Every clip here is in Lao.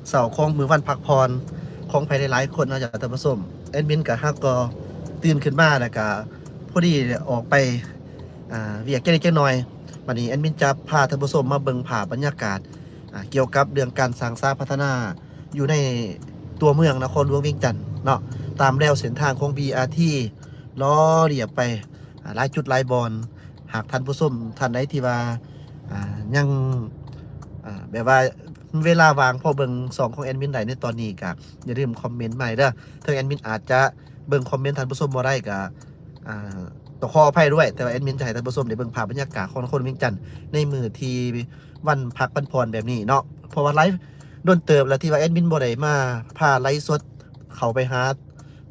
ເຊົ້າຂອງມື້ວັນພັກຜ່ອນຂອງໃຜຫຼາຍໆຄົນເນາະເຈົ້າທ່ານຜູ້ຊົມ. ແອດມິນກະຫາກໍຕື່ນຂຶ້ນມາ ແລ້ວກະພໍດີໄດ້ອອກໄປ ອ່າ ວຽກຈັກນິດຈັກໜ່ອຍ. ບັດນີ້ແອດມິນຈະພາທ່ານຜູ້ຊົມມາເບິ່ງພາບບັນຍາກາດ ອ່າ ກ່ຽວກັບເລື່ອງການສ້າງສາພັດທະນາຢູ່ໃນຕົວເມືອງນະຄອນຫຼວງວຽງຈັນເນາະ, ຕາມແລວເສັ້ນທາງຂອງ ບີ ອາ ທີ ຫຼໍ່ລຽບໄປ ອ່າ ຫຼາຍຈຸດຫຼາຍບ່ອນ. ຫາກທ່ານຜູ້ຊົມທ່ານໃດທີ່ວ່າ ອ່າ ຍັງ ອ່າ ແບບວ່າເວລາວ່າງພໍເບິ່ງຊ່ອງຂອງແອດມິນໄດ້ໃນຕອນນີ້ ກະຢ່າລືມຄອມເມັນມາໃຫ້ເດີ້. ເຖິງແອດມິນອາດຈະເບິ່ງຄອມເມັນທ່ານຜູ້ຊົມບໍ່ໄດ້ ກະ ອ່າ ຕ້ອງຂໍອະໄພດ້ວຍ, ແຕ່ວ່າແອດມິນຈະໃຫ້ທ່ານຜູ້ຊົມໄດ້ເບິ່ງພາບບັນຍາກາດຂອງນະຄອນຫຼວງວຽງຈັນໃນມື້ທີ່ວັນພັກວັນຜ່ອນແບບນີ້ເນາະ. ເພາະວ່າຫຼາຍ ດົນເຕີບແລ້ວທີ່ວ່າແອດມິນບໍ່ໄດ້ມາພາໄລຟ໌ສົດເຂົ້າໄປຫາ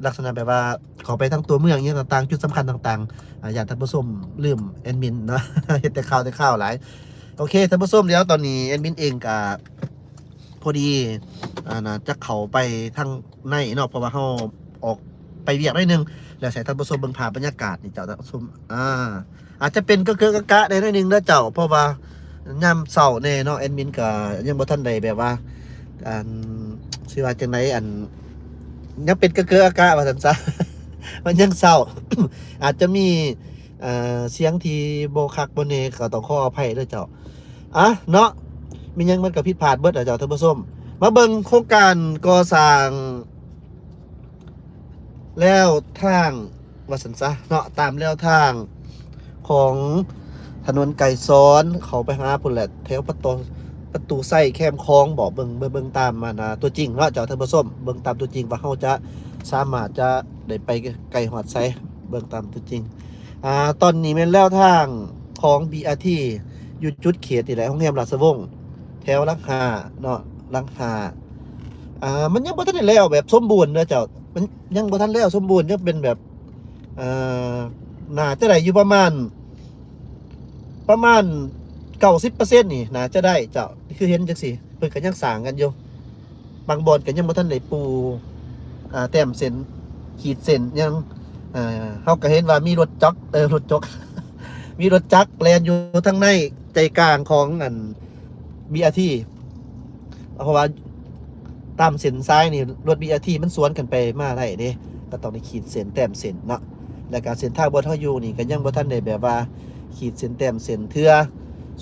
ລັກສະນະແບບວ່າເຂົ້າໄປທາງຕົວເມືອງອີ່ຫຍັງຕ່າງໆ ຈຸດສຳຄັນຕ່າງໆ ອາ ຢ້ານທ່ານຜູ້ຊົມລືມແອດມິນເນາະ ເຮັດແຕ່ຂ່າວແຕ່ຂ່າວຫຼາຍ. ໂອເຄ ທ່ານຜູ້ຊົມ, ດຽວຕອນນີ້ແອດມິນເອງກະພໍດີ ອ່າ ນະ ຈະເຂົ້າໄປທາງໃນເນາະ, ເພາະວ່າເຮົາອອກໄປວຽກໜ້ອຍໜຶ່ງ ແລ້ວໃຫ້ທ່ານຜູ້ຊົມເບິ່ງພາບບັນຍາກາດນີ້ ເຈົ້າທ່ານຜູ້ຊົມ ອາ ອາດຈະເປັນກະເກີະກະກະໄດ້ໜ້ອຍໜຶ່ງເດີເຈົ້າ, ເພາະວ່າຍາມເຊົ້າແດ່ເນາະ, ແອດມິນກໍຍັງບໍ່ທັນໄດ້ແບບວ່າ ອັນ ຊິວ່າຈັ່ງໃດ ອັນ ຍັງເປັນກະເກີະກະກະວ່າຊັ້ນຊະ ມັນຍັງເຊົ້າ ອາດຈະມີ ເອີ ສຽງທີ່ບໍ່ຄັກບໍ່ແນ່ ກໍຕ້ອງຂໍອະໄພເດີເຈົ້າ. ອະ ເນາະ ມີຫຍັງມັນກໍຜິດພາດເບິດລະເຈົ້າທ່ານຜູ້ຊົມ. ມາເບິ່ງໂຄງການກໍ່ສ້າງແລວທາງ ວ່າຊັ້ນຊະເນາະ, ຕາມແລວທາງຂອງຖະໜົນໄກສອນ ເຂົ້າໄປຫາພຸ້ນແຫຼະ ແຖວປະຕູ ປະຕູໄຊ ແຄມຂອງບໍ ເບິ່ງ ເບິ່ງ ເບິ່ງຕາມ ອັນ ຕົວຈິງເນາະເຈົ້າທ່ານຜູ້ຊົມ, ເບິ່ງຕາມຕົວຈິງວ່າເຮົາຈະສາມາດຈະໄດ້ໄປໄກຮອດໃສ ເບິ່ງຕາມຕົວຈິງ. ອາ ຕອນນີ້ແມ່ນແລວທາງຂອງ ບີ ອາ ທີ ຢູ່ຈຸດເຂດນີ້ແຫຼະ ໂຮງແຮມລາຊະວົງ ແຖວຫຼັກຫ້າເນາະ ຫຼັກຫ້າ. ອາ ມັນຍັງບໍ່ທັນໄດ້ແລ້ວແບບສົມບູນເດີເຈົ້າ, ມັນຍັງບໍ່ທັນແລ້ວສົມບູນ, ຍັງເປັນແບບ ເອີ ໜ້າຈະໄດ້ຢູ່ປະມານ ປະມານເກົ້າສິບເປີເຊັນນີ້ໜ້າຈະໄດ້ເຈົ້າ, ຄືເຫັນຈັ່ງຊີ້ ເພິ່ນກໍຍັງສ້າງກັນຢູ່, ບາງບ່ອນກໍຍັງບໍ່ທັນໄດ້ປູ ອາ ແຕ້ມເສັ້ນ ຂີດເສັ້ນຫຍັງ. ເຮົາກໍເຫັນວ່າມີລົດຈັກ ເອີ ລົດຈັກ ມີລົດຈັກແລ່ນຢູ່ທາງໃນໃຈກາງຂອງ ອັນ ບີ ອາ ທີ ເພາະວ່າຕາມເສັ້ນສາຍນີ້ ລົດ ບີ ອາ ທີ ມັນສວນກັນໄປມາໄດ້ເດ້, ກໍຕ້ອງໄດ້ຂີດເສັ້ນແຕ້ມເສັ້ນເນາະ. ແລ້ວກໍເສັ້ນທາງບ່ອນເຮົາຢູ່ນີ້ກໍຍັງບໍ່ທັນໄດ້ແບບວ່າຂີດເສັ້ນແຕ້ມເສັ້ນເທື່ອ.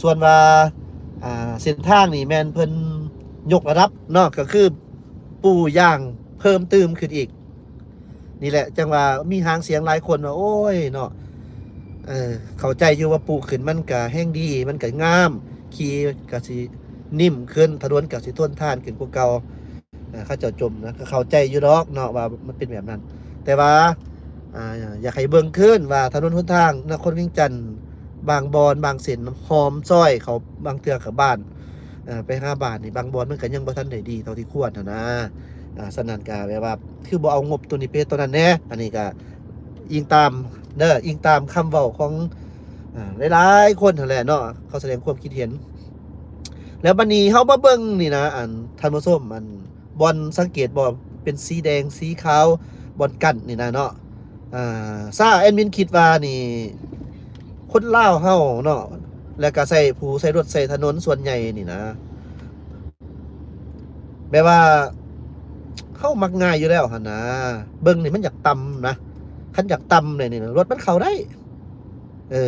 ສ່ວນວ່າ ອ່າ ເສັ້ນທາງນີ້ແມ່ນເພິ່ນຍົກລະດັບເນາະ, ກໍຄືປູຢາງເພີ່ມຕື່ມຂຶ້ນອີກ. ນີ້ແຫຼະ ຈັ່ງວ່າມີຫາງສຽງຫຼາຍຄົນວ່າ ໂອ້ຍເນາະ ເອີ ເຂົ້າໃຈຢູ່ວ່າປູຂຶ້ນມັນກະແຮງດີ ມັນກະງາມ ຂີ່ກະຊິນິ້ມຂຶ້ນ ຖະໜົນກະຊິທົນທານຂຶ້ນກວ່າເກົ່າ. ເອີ ເຂົາເຈົ້າຈົ່ມນະ ກໍເຂົ້າໃຈຢູ່ດອກເນາະວ່າມັນເປັນແບບນັ້ນ, ແຕ່ວ່າ ອ່າ ຢາກໃຫ້ເບິ່ງຄືນວ່າຖະໜົນຫົນທາງນະຄອນວຽງຈັນ ບາງບ່ອນບາງເສັ້ນ ຫ້ອມຊອຍເຂົ້າ ບາງເທື່ອກໍບ້ານ ເອີ ໄປຫາບ້ານນີ້ ບາງບ່ອນມັນກໍຍັງບໍ່ທັນໄດ້ດີເທົ່າທີ່ຄວນຫັ້ນນະ. ອາ ສະນັ້ນກໍແບບວ່າ ຄືບໍ່ເອົາງົບໂຕນີ້ໄປເຮັດໂຕນັ້ນແດ່. ອັນນີ້ກໍອີງຕາມເດີ ອີງຕາມຄຳເວົ້າຂອງ ອາ ຫຼາຍໆຄົນຫັ້ນແຫຼະເນາະ, ເຂົາສະແດງຄວາມຄິດເຫັນ. ແລ້ວບັດນີ້ເຮົາມາເບິ່ງນີ້ນະ ອັນ ທ່ານຜູ້ຊົມ ອັນ ບ່ອນສັງເກດບໍ່ ເປັນສີແດງສີຂາວ ບ່ອນກັ້ນນີ້ນະເນາະ. ອາ ຊາ ແອດມິນຄິດວ່ານີ້ ຄົນລາວເຮົາເນາະ ແລ້ວກໍໃຊ້ ຜູ້ໃຊ້ລົດໃຊ້ຖະໜົນສ່ວນໃຫຍ່ນີ້ນະ ແບບວ່າເຮົາມັກງ່າຍຢູ່ແລ້ວຫັ້ນນະ. ເບິ່ງນີ້ມັນຢາກຕ່ຳນະ, ຄັນຢາກຕ່ຳແດ່ນີ້ນະ ລົດມັນເຂົ້າໄດ້. ເອີ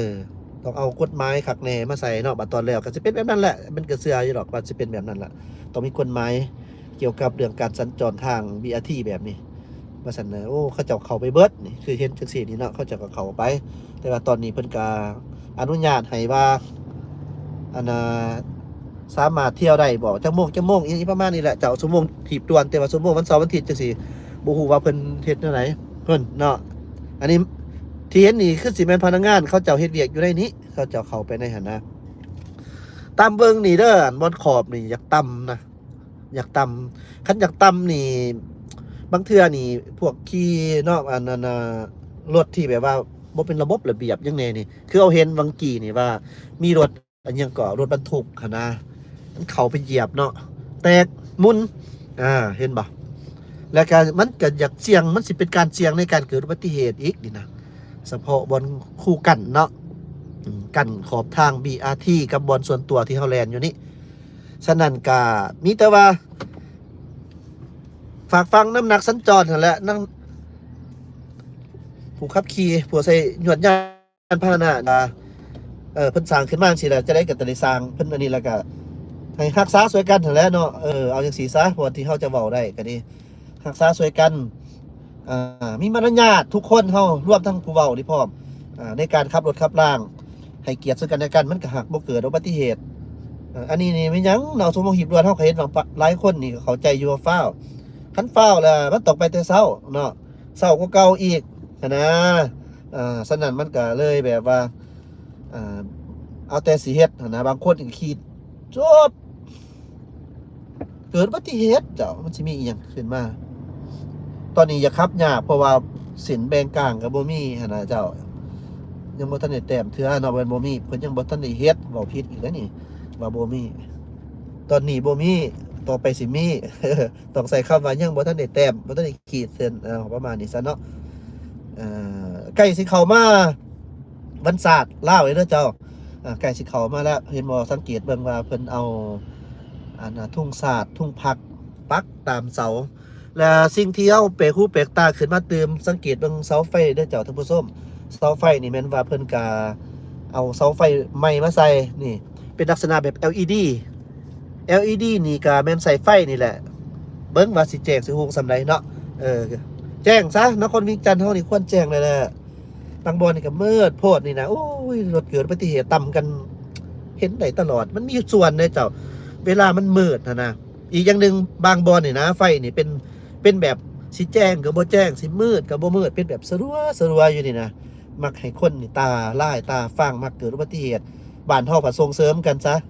ຕ້ອງເອົາກົດໝາຍຄັກແນ່ມາໃສ່ເນາະ. ບັດຕອນແລ້ວກໍຊິເປັນແບບນັ້ນແຫຼະ, ມັນກໍເຊື່ອຢູ່ດອກວ່າຊິເປັນແບບນັ້ນລະ, ຕ້ອງມີກົດໝາຍກ່ຽວກັບເລື່ອງການສັນຈອນທາງ ບີ ອາ ທີ ແບບນີ້ ວ່າຊັ້ນນະ. ໂອ້ ເຂົາເຈົ້າເຂົ້າໄປເບິດນີ້ ຄືເຫັນຈັ່ງຊີ້ນີ້ເນາະ, ເຂົາເຈົ້າກໍເຂົ້າໄປ. ແຕ່ວ່າຕອນນີ້ເພິ່ນກໍອະນຸຍາດໃຫ້ວ່າ ອັນນ່າ ສາມາດທ່ຽວໄດ້ບໍ່ ຈັກໂມງ ຈັກໂມງ ອີ່ຫຍັງປະມານນີ້ແຫຼະເຈົ້າ. ຊົ່ວໂມງຖີບດ່ວນ ແຕ່ວ່າຊົ່ວໂມງວັນເສົາວັນອາທິດຈັ່ງຊີ້ ບໍ່ຮູ້ວ່າເພິ່ນເຮັດແນວໃດເພິ່ນເນາະ. ອັນນີ້ທີ່ເຫັນນີ້ຄືຊິແມ່ນພະນັກງານເຂົາເຈົ້າເຮັດວຽກຢູ່ໃນນີ້, ເຂົາເຈົ້າເຂົ້າໄປໃນຫັ້ນນະ. ຕາມເບິ່ງນີ້ເດີ ອັນບ່ອນຂອບນີ້ຢາກຕ່ຳນະ ຢາກຕ່ຳ. ຄັນຢາກຕ່ຳນີ້ ບາງເທື່ອນີ້ພວກຂີ່ເນາະ ອັນນັ້ນ ອ່າ ລົດທີ່ແບບວ່າບໍ່ເປັນລະບົບລະບຽບຫຍັງແດ່ນີ້ ຄືເຮົາເຫັນຫວ່າງກີ້ນີ້ວ່າມີລົດ ອັນຫຍັງກໍ ລົດບັນທຸກຫັ້ນນະ ມັນເຂົ້າໄປຢຽບເນາະ ແຕກໝຸ່ນ ອ່າ ເຫັນບໍ່? ແລ້ວກໍມັນກໍຢາກສ່ຽງ ມັນຊິເປັນການສ່ຽງໃນການເກີດອຸບັດຕິເຫດອີກນີ້ນະ, ສະເພາະບ່ອນຄູ່ກັ້ນເນາະ ອືມ ກັ້ນຂອບທາງ ບີ ອາ ທີ ກັບບ່ອນສ່ວນຕົວທີ່ເຮົາແລ່ນຢູ່ນີ້. ສະນັ້ນກະມີແຕ່ວ່າ ຝາກຝັງນຳນັກສັນຈອນຫັ້ນແຫຼະ ນຳຜູ້ຂັບຂີ່ ຜູ້ໃຊ້ຍວດຍານພາຫະນະ ວ່າ ເອີ ເພິ່ນສ້າງຂຶ້ນມາຈັ່ງຊີ້ແຫຼະ ຈັ່ງໃດກໍຕ້ອງໄດ້ສ້າງເພິ່ນອັນນີ້ ແລ້ວກໍໃຫ້ຮັກສາຊ່ວຍກັນຫັ້ນແຫຼະເນາະ. ເອີ ເອົາຈັ່ງຊີ້ຊະ ເພາະວ່າທີ່ເຮົາຈະເວົ້າໄດ້ກໍດີ ຮັກສາຊ່ວຍກັນ ອ່າ ມີມາລະຍາດທຸກຄົນເຮົາ ລວມທັງຜູ້ເວົ້ານີ້ພ້ອມ ອ່າ ໃນການຂັບລົດຂັບລາງ ໃຫ້ກຽດເຊິ່ງກັນແລະກັນ ມັນກໍຫາກບໍ່ເກີດອຸບັດຕິເຫດ. ເອີ ອັນນີ້ນີ້ແມ່ນຫຍັງເນາະ ຊົ່ວໂມງຮີບດ່ວນ ເຮົາກໍເຫັນວ່າຫຼາຍຄົນນີ້ກໍເຂົ້າໃຈຢູ່ວ່າຟ້າວ ຄັນຟ້າວແລ້ວມັນຕ້ອງໄປແຕ່ເຊົ້າເນາະ ເຊົ້າກວ່າເກົ່າອີກຫັ້ນນະ. ເອີ ສະນັ້ນມັນກໍເລີຍແບບວ່າ ເອີ ເອົາແຕ່ຊິເຮັດຫັ້ນນະ ບາງຄົນກໍຄິດ ຈົບ ເກີດອຸບັດຕິເຫດເຈົ້າ ມັນຊິມີອີ່ຫຍັງຂຶ້ນມາ. ຕອນນີ້ຢ່າຂັບຍາກ ເພາະວ່າເສັ້ນແບ່ງກາງກໍບໍ່ມີຫັ້ນນະເຈົ້າ ຍັງບໍ່ທັນໄດ້ແຕ້ມເທື່ອເນາະ ແມ່ນບໍ່ມີ ເພິ່ນຍັງບໍ່ທັນໄດ້ເຮັດ ເວົ້າຜິດອີກແລ້ວນີ້ ວ່າບໍ່ມີ ຕອນນີ້ບໍ່ມີ ຕໍ່ໄປຊິມີ ຕ້ອງໃຊ້ຄຳວ່າຍັງບໍ່ທັນໄດ້ແຕ້ມ ບໍ່ທັນໄດ້ຂີດເສັ້ນ ເອົາ ປະມານນີ້ຊະເນາະ. ເອີ ໃກ້ຊິເຂົ້າມາວັນຊາດລາວແລ້ວເດີເຈົ້າ ອ່າ ໃກ້ຊິເຂົ້າມາແລ້ວ ເຫັນບໍ່? ສັງເກດເບິ່ງວ່າເພິ່ນເອົາ ອັນ ທຸງຊາດ ທຸງພັກປັກຕາມເສົາ ແລະ ສິ່ງທີ່ເຮົາແປກຫູແປກຕາຂຶ້ນມາຕື່ມ ສັງເກດເບິ່ງເສົາໄຟເດີເຈົ້າທ່ານຜູ້ຊົມ ເສົາໄຟນີ້ແມ່ນວ່າເພິ່ນກະເອົາເສົາໄຟໃໝ່ມາໃສ່ ນີ້ເປັນລັກສະນະແບບ ແອລອີດີ ແອລອີດີ ນີ້ກະແມ່ນໃສ່ໄຟນີ້ແຫຼະ ເບິ່ງວ່າຊິແຈ້ງຊິຮຸ່ງສ່ຳໃດເນາະ. ເອີ ແຈ້ງຊະ ນະຄອນວຽງຈັນເຮົານີ້ຄວນແຈ້ງແລ້ວແຫຼະ ບາງບ່ອນນີ້ກໍມືດໂພດນີ້ນະ ໂອ້ຍ ລົດເກີດອຸບັດຕິເຫດຕຳກັນ ເຫັນໄດ້ຕະຫຼອດ ມັນມີຢູ່ສ່ວນເດ້ເຈົ້າ ເວລາມັນມືດຫັ້ນນະ. ອີກຢ່າງໜຶ່ງ ບາງບ່ອນນີ້ນະ ໄຟນີ້ເປັນ ເປັນແບບຊິແຈ້ງກໍບໍ່ແຈ້ງ ຊິມືດກໍບໍ່ມືດ ເປັນແບບສະຫຼົວໆຢູ່ນີ້ນະ ມັກໃຫ້ຄົນນີ້ຕາລາຍຕາຟາງ ມັກເກີດອຸບັດຕິເຫດ. ບ້ານເຮົາພັດສົ່ງເສີມກັນຊະ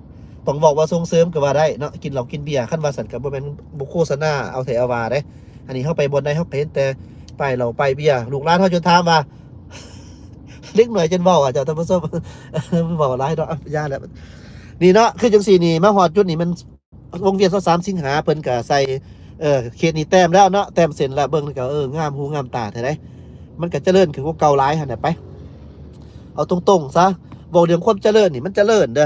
ຕ້ອງເວົ້າວ່າສົ່ງເສີມກໍວ່າໄດ້ເນາະ ກິນເຫຼົ້າກິນເບຍ ຄັນວ່າຊັ້ນກໍບໍ່ແມ່ນ ບໍ່ໂຄສະນາເອົາແທ້ເອົາວ່າເດ້. ອັນນີ້ເຮົາໄປບ່ອນໃດເຮົາກໍເຫັນແຕ່ປ້າຍເຫຼົ້າປ້າຍເບຍ ລູກຫຼານເຮົາຈົນຖາມວ່າ ເດັກນ້ອຍຈົນເວົ້າ ອາ ເຈົ້າທ່ານຜູ້ຊົມ ເວົ້າຫຼາຍເນາະ ຢ່າແລ້ວ ນີ້ເນາະ ຄືຈັ່ງຊີ້ນີ້ ມາຮອດຈຸດນີ້ມັນ ວົງວຽນຊາວສາມສິງຫາ ເພິ່ນກະໃສ່ ເອີ ເຂດນີ້ແຕ້ມແລ້ວເນາະ ແຕ້ມເສັ້ນແລ້ວ ເບິ່ງແລ້ວກະ ເອີ ງາມຫູງາມຕາແທ້ໃດ ມັນກະຈະເລີນຂຶ້ນກວ່າເກົ່າຫຼາຍຫັ້ນແຫຼະ. ໄປ ເອົາຕົງໆຊະ ເວົ້າເລື່ອງຄວາມຈະເລີນນີ້ ມັນຈະເລີນເດີ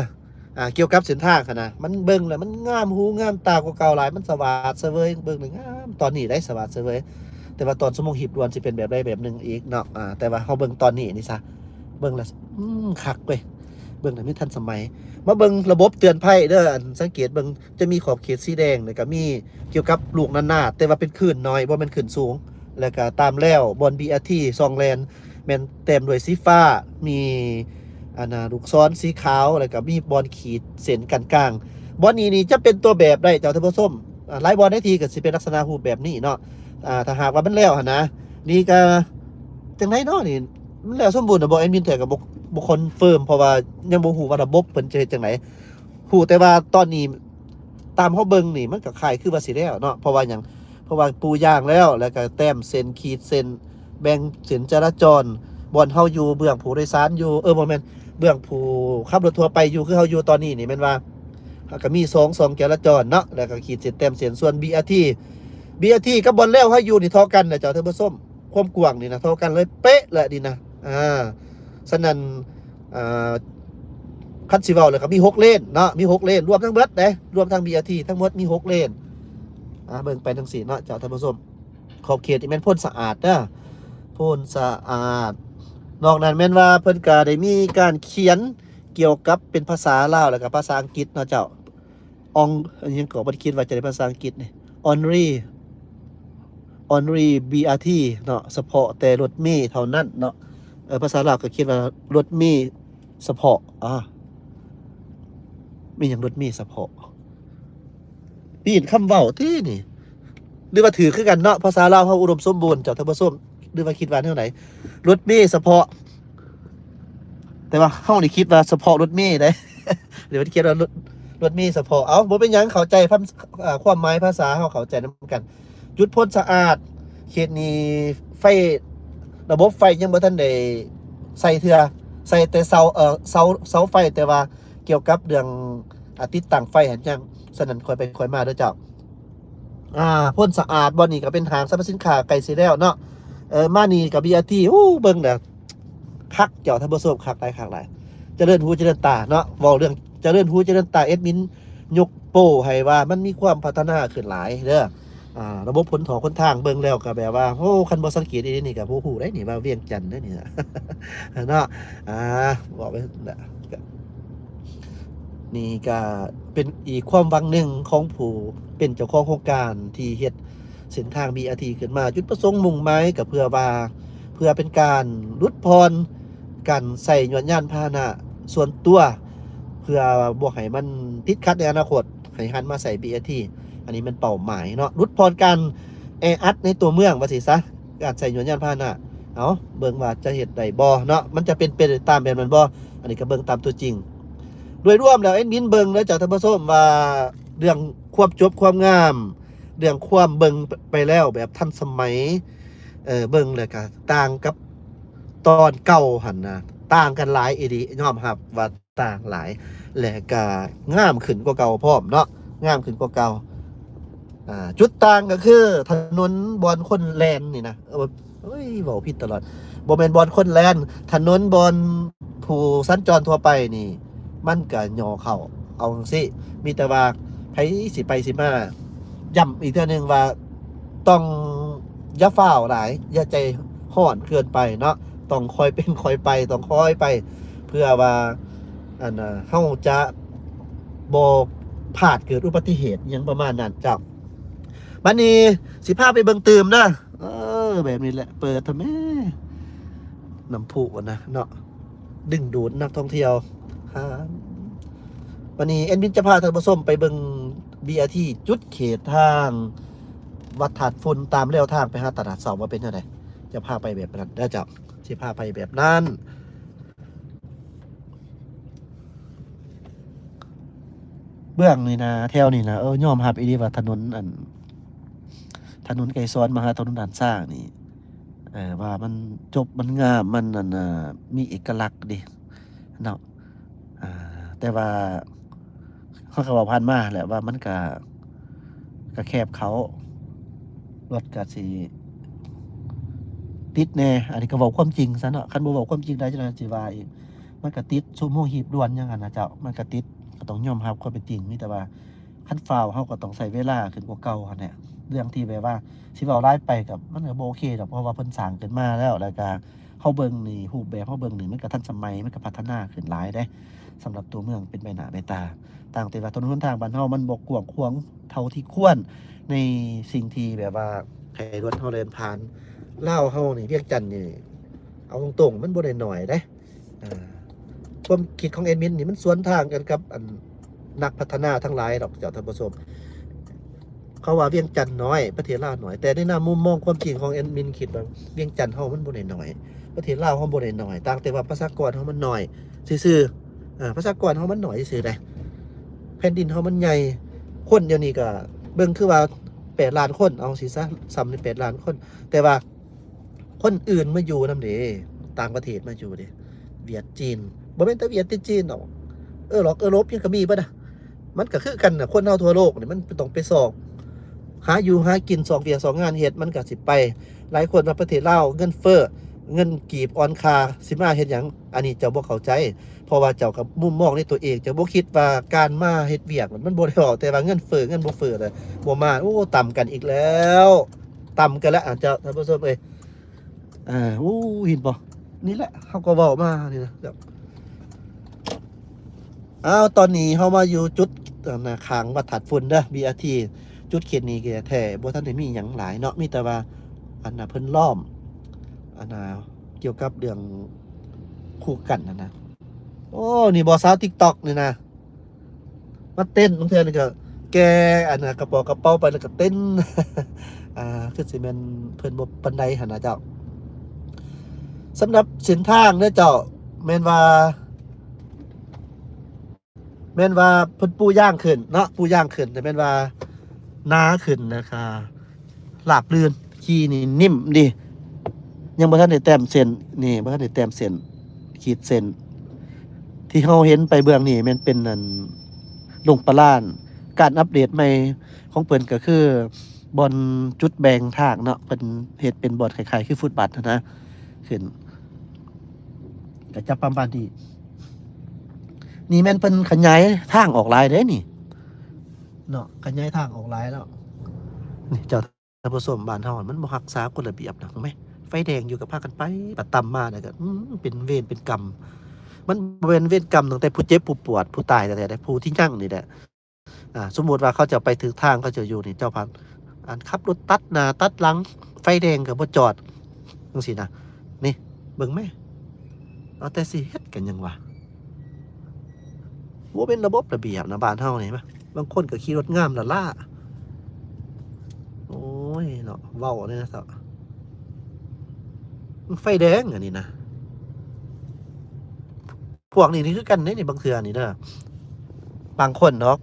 ອ່າ ກ່ຽວກັບເສັ້ນທາງຫັ້ນນະ ມັນເບິ່ງແລ້ວມັນງາມຫູງາມຕາກວ່າເກົ່າຫຼາຍ ມັນສະຫວາດສະເຫວີຍ ເບິ່ງແລ້ວງາມ ຕອນນີ້ໄດ໋ສະຫວາດສະເຫວີຍ ແຕ່ວ່າຕອນຊົ່ວໂມງຮີບດ່ວນຊິເປັນແບບໃດແບບໜຶ່ງອີກເນາະ. ອ່າ ແຕ່ວ່າເຮົາເບິ່ງຕອນນີ້ນີ້ຊະ ເບິ່ງແລ້ວ ອືມ ຄັກເວີຍ ເບິ່ງແລ້ວມີທັນສະໄໝ. ມາເບິ່ງລະບົບເຕືອນໄພເດີ ອັນ ສັງເກດເບິ່ງ ຈະມີຂອບເຂດສີແດງ ແລ້ວກະມີກ່ຽວກັບລູກນະນາດ ແຕ່ວ່າເປັນຄື້ນນ້ອຍ ບໍ່ແມ່ນຄື້ນສູງ ແລ້ວກະຕາມແລວບ່ອນບີອາທີ ຊ່ອງແລ່ນ ແມ່ນແຕ້ມດ້ວຍສີຟ້າ ມີ ອັນນ່າ ລູກສອນສີຂາວ ແລ້ວກະມີບ່ອນຂີດເສັ້ນກັນກາງ. ບ່ອນນີ້ນີ້ຈະເປັນຕົວແບບໄດ້ເຈົ້າທ່ານຜູ້ຊົມ ອາ ຫຼາຍບ່ອນໃນທີ່ກະຊິເປັນລັກສະນະຮູບແບບນີ້ເນາະ. ອາ ຖ້າຫາກວ່າມັນແລ້ວຫັ້ນນະ ນີ້ກະ ຈັ່ງໃດເນາະນີ້ ມັນແລ້ວສົມບູນແລ້ວບໍ່ແອດມິນ? ແທ້ກະບໍ່ ບໍ່ຄອນເຟີມ ເພາະວ່າຍັງບໍ່ຮູ້ວ່າລະບົບເພິ່ນຈະເຮັດຈັ່ງໃດ. ຮູ້ແຕ່ວ່າຕອນນີ້ຕາມເຮົາເບິ່ງນີ້ ມັນກໍຄ້າຍຄືວ່າຊິແລ້ວເນາະ. ເພາະວ່າຫຍັງ? ເພາະວ່າປູຢາງແລ້ວ ແລ້ວກໍແຕ້ມເສັ້ນ ຂີດເສັ້ນ ແບ່ງເສັ້ນຈະລາຈອນ ບ່ອນເຮົາຢູ່ ເບື້ອງຜູ້ໂດຍສານຢູ່ ເອີ ບໍ່ແມ່ນ ເບື້ອງຜູ້ຂັບລົດທົ່ວໄປຢູ່ ຄືເຮົາຢູ່ຕອນນີ້ນີ້ ແມ່ນວ່າ ກໍມີສອງຊ່ອງຈະລາຈອນເນາະ ແລ້ວກໍຂີດເສັ້ນແຕ້ມເສັ້ນ. ສ່ວນບີອາທີ ບີອາທີ ກັບບ່ອນແລ້ວເຮົາຢູ່ນີ້ທໍ່ກັນນະເຈົ້າທ່ານຜູ້ຊົມ. ຄວາມກວ້າງນີ້ນະ ທໍ່ກັນເລີຍ ເປະແຫຼະນີ້ນະ. ອາ ສະນັ້ນ ອ່າ ຄັນຊິເວົ້າແລ້ວກໍມີຫົກເລນເນາະ ມີຫົກເລນ ລວມທັງເບິດເດ້ ລວມທັງບີອາທີ ທັງໝົດມີຫົກເລນ. ອາ ເບິ່ງໄປຈັ່ງຊີ້ເນາະເຈົ້າທ່ານຜູ້ຊົມ ຂອບເຂດນີ້ແມ່ນໂພນສະອາດເດີ ໂພນສະອາດ. ນອກນັ້ນແມ່ນວ່າເພິ່ນກໍໄດ້ມີການຂຽນກ່ຽວກັບເປັນພາສາລາວ ແລ້ວກໍພາສາອັງກິດເນາະເຈົ້າ. ອອງ ອີຫຍັງກໍບໍ່ໄດ້ຄິດວ່າຈະໄດ້ພາສາອັງກິດນີ້ only only ບີອາທີ ເນາະ ສະເພາະແຕ່ລົດເມເທົ່ານັ້ນເນາະ. ເອີ ພາສາລາວກໍຂຽນວ່າລົດເມສະເພາະ ອາ ມີຫຍັງລົດເມສະເພາະ? ປີນຄຳເວົ້າຕິນີ້ ຫຼືວ່າຖືກຄືກັນເນາະ? ພາສາລາວເຮົາອຸດົມສົມບູນ ເຈົ້າທ່ານຜູ້ຊົມ ຫຼືວ່າຄິດວ່າແນວໃດ? ລົດເມສະເພາະ ແຕ່ວ່າເຮົານີ້ຄິດວ່າສະເພາະລົດເມເດ້ ຫຼືວ່າຂຽນວ່າລົດ ລົດເມສະເພາະ. ເອົ້າ ບໍ່ເປັນຫຍັງ ເຂົ້າໃຈຄຳ ເອີ ຄວາມໝາຍພາສາ ເຮົາເຂົ້າໃຈນຳກັນ. ຈຸດໂພນສະອາດ ເຂດນີ້ໄຟ ລະບົບໄຟຍັງບໍ່ທັນໄດ້ໃສ່ເທື່ອ ໃສ່ແຕ່ເສົາ ເອີ ເສົາ ເສົາໄຟ ແຕ່ວ່າກ່ຽວກັບເລື່ອງ ອາ ຕິດຕັ້ງໄຟຫັ້ນຍັງ. ສະນັ້ນ ຄ່ອຍໄປຄ່ອຍມາເດີເຈົ້າ. ອາ ໂພນສະອາດ ບ່ອນນີ້ກໍເປັນຫ້າງສັບພະສິນຄ້າ ໃກ້ຊິແລ້ວເນາະ. ເອີ ມານີ້ກໍ ບີອາທີ ໂອ້ ເບິ່ງແລ້ວ ຄັກເຈົ້າທ່ານຜູ້ຊົມ ຄັກຫຼາຍ ຄັກຫຼາຍ ຈະເລີນຫູຈະເລີນຕາເນາະ. ເວົ້າເລື່ອງຈະເລີນຫູຈະເລີນຕາ ແອດມິນຍົກໂປ້ໃຫ້ວ່າມັນມີຄວາມພັດທະນາຂຶ້ນຫຼາຍເດີ. ອ່າ ລະບົບຂົນຖອກຂົນທາງ ເບິ່ງແລ້ວກໍແບບວ່າ ໂອ້ ຄັນບໍ່ສັງເກດອີ່ຫຼີນີ້ກໍບໍ່ຮູ້ໄດ໋ນີ້ວ່າວຽງຈັນເດ້ນີ້ນະ ເນາະ. ອ່າ ເວົ້າໄປ ນີ້ກໍເປັນອີກຄວາມຫວັງໜຶ່ງຂອງຜູ້ເປັນເຈົ້າຂອງໂຄງການທີ່ເຮັດເສັ້ນທາງ ບີ ອາ ທີ ຂຶ້ນມາ. ຈຸດປະສົງມຸ່ງໝາຍກໍເພື່ອວ່າ ເພື່ອເປັນການຫຼຸດຜ່ອນການໃຊ້ຍວດຍານພາຫະນະສ່ວນຕົວ ເພື່ອບໍ່ໃຫ້ມັນຕິດຂັດໃນອະນາຄົດ ໃຫ້ຫັນມາໃຊ້ ບີ ອາ ທີ ອັນນີ້ແມ່ນເປົ້າໝາຍເນາະ ຫຼຸດຜ່ອນການແອອັດໃນຕົວເມືອງວ່າຊີ້ຊະ ການໃຊ້ຍວດຍານພາຫະນະ. ເອົາ ເບິ່ງວ່າຈະເຮັດໄດ້ບໍ່ເນາະ ມັນຈະເປັນໄປຕາມແບບນັ້ນບໍ່ ອັນນີ້ກໍເບິ່ງຕາມຕົວຈິງ. ໂດຍລວມແລ້ວແອດມິນເບິ່ງເດີເຈົ້າທ່ານຜູ້ຊົມ ວ່າເລື່ອງຄວາມຈົບຄວາມງາມ ເລື່ອງຄວາມເບິ່ງໄປແລ້ວແບບທັນສະໄໝ ເອີ ເບິ່ງແລ້ວກໍຕ່າງກັບຕອນເກົ່າຫັ້ນນະ ຕ່າງກັນຫຼາຍອີ່ຫຼີ ຍອມຮັບວ່າ ຕ່າງຫຼາຍ ແລະກະງາມຂຶ້ນກວ່າເກົ່າພ້ອມເນາະ ງາມຂຶ້ນກວ່າເກົ່າ. ອ່າ ຈຸດຕ່າງກໍຄືຖະໜົນບ່ອນຄົນແລ່ນນີ້ນະ ເອີ ເອີຍ ເວົ້າຜິດຕະຫຼອດ ບໍ່ແມ່ນບ່ອນຄົນແລ່ນ ຖະໜົນບ່ອນຜູ້ສັນຈອນທົ່ວໄປນີ້ ມັນກະຫຍໍ້ເຂົ້າ ເອົາຈັ່ງຊີ້ ມີແຕ່ວ່າໃຜຊິໄປຊິມາ ຢ້ຳອີກເທື່ອໜຶ່ງວ່າ ຕ້ອງຢ່າຟ້າວຫຼາຍ ຢ່າໃຈຮ້ອນເກີນໄປເນາະ ຕ້ອງຄ່ອຍເປັນຄ່ອຍໄປ ຕ້ອງຄ່ອຍໄປ ເພື່ອວ່າ ອັນ ເຮົາຈະບໍ່ພາດເກີດອຸບັດຕິເຫດຫຍັງປະມານນັ້ນເຈົ້າ. ບັດນີ້ຊິພາໄປເບິ່ງຕື່ມເດີ ເອີ ແບບນີ້ແຫຼະ ເປີດທຳແມ ນ້ຳພຸນນະເນາະ ດຶງດູດນັກທ່ອງທ່ຽວ. ບັດນີ້ແອດມິນຈະພາທ່ານຜູ້ຊົມໄປເບິ່ງ ບີ ອາ ທີ ຈຸດເຂດທາງວັດທາດຝຸ່ນ ຕາມແລວທາງໄປຫາຕະຫຼາດເຊົ້າວ່າເປັນແນວໃດ ຈະພາໄປແບບນັ້ນເດີເຈົ້າ ຊິພາໄປແບບນັ້ນ. ເບື້ອງນີ້ນະ ແຖວນີ້ນະ ເອີ ຍອມຮັບອີ່ຫຼີວ່າຖະໜົນ ອັນ ຖະໜົນໄກສອນມາຫາຖະໜົນດ່ານຊ້າງນີ້ ເອີ ວ່າມັນຈົບ ມັນງາມ ມັນ ອັນ ມີເອກະລັກເດ້ເນາະ. ອ່າ ແຕ່ວ່າເຮົາກໍເວົ້າຜ່ານມາແຫຼະວ່າມັນກະ ກະແຄບເຂົ້າ ລົດກະຊິຕິດແດ່ ອັນນີ້ກໍເວົ້າຄວາມຈິງຊະເນາະ ຄັນບໍ່ເວົ້າຄວາມຈິງໄດ້ຈັ່ງໃດຊິວ່າອີກ ມັນກະຕິດຊຸມໂຮງຮີບດ່ວນຫຍັງຫັ້ນນະເຈົ້າ ມັນກະຕິດ ກໍຕ້ອງຍອມຮັບຄວາມເປັນຈິງ ມີແຕ່ວ່າ ຄັນຟ້າວເຮົາກໍຕ້ອງໃຊ້ເວລາຂຶ້ນກວ່າເກົ່າຫັ້ນແຫຼະ ເລື່ອງທີ່ແບບວ່າຊິເວົ້າຫຼາຍໄປກໍ ມັນກໍບໍ່ໂອເຄດອກ ເພາະວ່າເພິ່ນສ້າງຂຶ້ນມາແລ້ວ ແລ້ວກໍເຮົາເບິ່ງນີ້ ຮູບແບບເຮົາເບິ່ງນີ້ ມັນກໍທັນສະໄໝ ມັນກໍພັດທະນາຂຶ້ນຫຼາຍເດ້ ສຳລັບຕົວເມືອງເປັນໃບໜ້າໃບຕາ ຕ່າງແຕ່ວ່າຖະໜົນຫົນທາງບ້ານເຮົາມັນບໍ່ກວ້າງຂວາງເທົ່າທີ່ຄວນ ໃນສິ່ງທີ່ແບບວ່າໃຫ້ລົດເຮົາແລ່ນຜ່ານ. ລາວເຮົານີ້ ວຽງຈັນນີ້ ເອົາຕົງໆ ມັນບໍ່ໄດ້ໜ້ອຍເດ້. ເອີ ຄວາມຄິດຂອງແອດມິນນີ້ມັນສວນທາງກັນກັບອັນນັກພັດທະນາທັງຫຼາຍດອກເຈົ້າທ່ານຜູ້ຊົມ ເຂົາວ່າວຽງຈັນນ້ອຍ ປະເທດລາວນ້ອຍ ແຕ່ໃນນາມມຸມມອງຄວາມຈິງຂອງແອດມິນຄິດວ່າ ວຽງຈັນເຮົາມັນບໍ່ໄດ້ນ້ອຍ ປະເທດລາວເຮົາບໍ່ໄດ້ນ້ອຍ ຕ່າງແຕ່ວ່າປະຊາກອນເຮົາມັນນ້ອຍຊື່ໆ ເອີ ປະຊາກອນເຮົາມັນໜ້ອຍຊື່ໆໃດ ແຜ່ນດິນເຮົາມັນໃຫຍ່ ຄົນດຽວນີ້ກໍເບິ່ງຄືວ່າແປດລ້ານຄົນ ເອົາຊີ້ຊະ ສ່ຳນີ້ແປດລ້ານຄົນ ແຕ່ວ່າ ຄົນອື່ນມາຢູ່ນຳເດ້ ຕ່າງປະເທດມາຢູ່ເດ້ ຫວຽດ ຈີນ ບໍ່ແມ່ນແຕ່ຫວຽດແຕ່ຈີນດອກ ເອີຣົບ ເອີຣົບຫຍັງກໍມີເບິດນະ ມັນກໍຄືກັນນະ ຄົນເຮົາທົ່ວໂລກນີ້ມັນຕ້ອງໄປຊອກຫາຢູ່ຫາກິນ ຊອກວຽກຊອກງານເຮັດ ມັນກໍຊິໄປ. ຫຼາຍຄົນວ່າປະເທດລາວເງິນເຟີ້ ເງິນກີບອ່ອນຄ່າ ຊິມາເຮັດຫຍັງ? ອັນນີ້ເຈົ້າບໍ່ເຂົ້າໃຈ ເພາະວ່າເຈົ້າກໍມຸມມອງໃນຕົວເອງ ເຈົ້າບໍ່ຄິດວ່າການມາເຮັດວຽກ ມັນບໍ່ໄດ້ເວົ້າແຕ່ວ່າເງິນເຟີ້ ເງິນບໍ່ເຟີ້ ແລ້ວບໍ່ມາ ໂອ້ ຕຳກັນອີກແລ້ວ ຕຳກັນແລ້ວ ອາ ເຈົ້າ ທ່ານຜູ້ຊົມເອີຍ. ເອີ ໂອ້ ເຫັນບໍ່? ນີ້ແຫຼະ ເຮົາກໍເວົ້າມານີ້ນະ ແບບ ອ້າວ ຕອນນີ້ເຮົາມາຢູ່ຈຸດ ອັນນະ ຂ້າງວັດທາດຝຸ່ນເດີ ບີ ອາ ທີ ຈຸດເຂດນີ້ແທ້ໆ ບໍ່ທັນໄດ້ມີຫຍັງຫຼາຍເນາະ ມີແຕ່ວ່າ ອັນນະ ເພິ່ນລ້ອມ ອັນນະ ກ່ຽວກັບເລື່ອງຄູກັນຫັ້ນນະ. ໂອ້ ນີ້ບໍ່ ສາວຕິກຕັອກນີ້ນະ ມາເຕັ້ນ ບາງເທື່ອນີ້ກໍແກ່ອັນນະ ກະເປົາກະເປົາໄປແລ້ວກໍເຕັ້ນ ອ່າ ຄືຊິແມ່ນເພິ່ນບໍ່ປານໃດຫັ້ນນະເຈົ້າ. ສຳລັບເສັ້ນທາງເດີເຈົ້າ ແມ່ນວ່າ ແມ່ນວ່າເພິ່ນປູຢາງຂຶ້ນເນາະ ປູຢາງຂຶ້ນ ແຕ່ແມ່ນວ່າໜາຂຶ້ນນະຄະ. ລາບລື່ນ ຂີ່ນີ້ນິ້ມດີ ຍັງບໍ່ທັນໄດ້ແຕ້ມເສັ້ນ ນີ້ບໍ່ທັນໄດ້ແຕ້ມເສັ້ນ ຂີດເສັ້ນ ທີ່ເຮົາເຫັນໄປເບື້ອງນີ້ແມ່ນເປັນອັນ ລົງປະລານ ການອັບເດດໃໝ່ຂອງເພິ່ນກໍຄືບ່ອນຈຸດແບ່ງທາງເນາະ ເພິ່ນເຮັດເປັນບ່ອນຄ້າຍໆຄືຟຸດບາດຫັ້ນນະ ຂຶ້ນ ກໍຈະປະມານນີ້ ນີ້ແມ່ນເພິ່ນຂະຫຍາຍທາງອອກຫຼາຍເດ້ນີ້ ເນາະ ຂະຫຍາຍທາງອອກຫຼາຍແລ້ວ ເຈົ້າ ທ່ານຜູ້ຊົມ, ບ້ານເຮົາມັນບໍ່ຮັກສາກົດລະບຽບນະ ເຫັນໄໝ? ໄຟແດງຢູ່ກໍພາກັນໄປ, ບາດຕຳມາແລ້ວກໍ ອືມ ເປັນເວນເປັນກຳ. ມັນບໍ່ແມ່ນເວນກຳຕັ້ງແຕ່ຜູ້ເຈັບຜູ້ປວດ ຜູ້ຕາຍແທ້ໆ ຜູ້ທີ່ຍັງນີ້ແຫຼະ. ອ່າ ສົມມຸດວ່າເຂົາເຈົ້າໄປຖືກທາງ ເຂົາເຈົ້າຢູ່ນີ້ ເຈົ້າພັນ ອັນ ຂັບລົດຕັດໜ້າຕັດຫຼັງ ໄຟແດງກໍບໍ່ຈອດ ຈັ່ງຊີ້ນະ. ນີ້ ເບິ່ງແມ ເອົາແຕ່ຊິເຮັດກັນຫຍັງວະ? ບໍ່ເປັນລະບົບລະບຽບນະ ບ້ານເຮົານີ້. ບາງຄົນກໍຂີ່ລົດງາມລ້າໆ. ໂອ້ຍເນາະ ເວົ້ານີ້ນະ ໄຟແດງອັນນີ້ນະ. ພວກນີ້ນີ້ຄືກັນເດ້ນີ້ ບາງເທື່ອນີ້ເດີ ບາງຄົນດອກ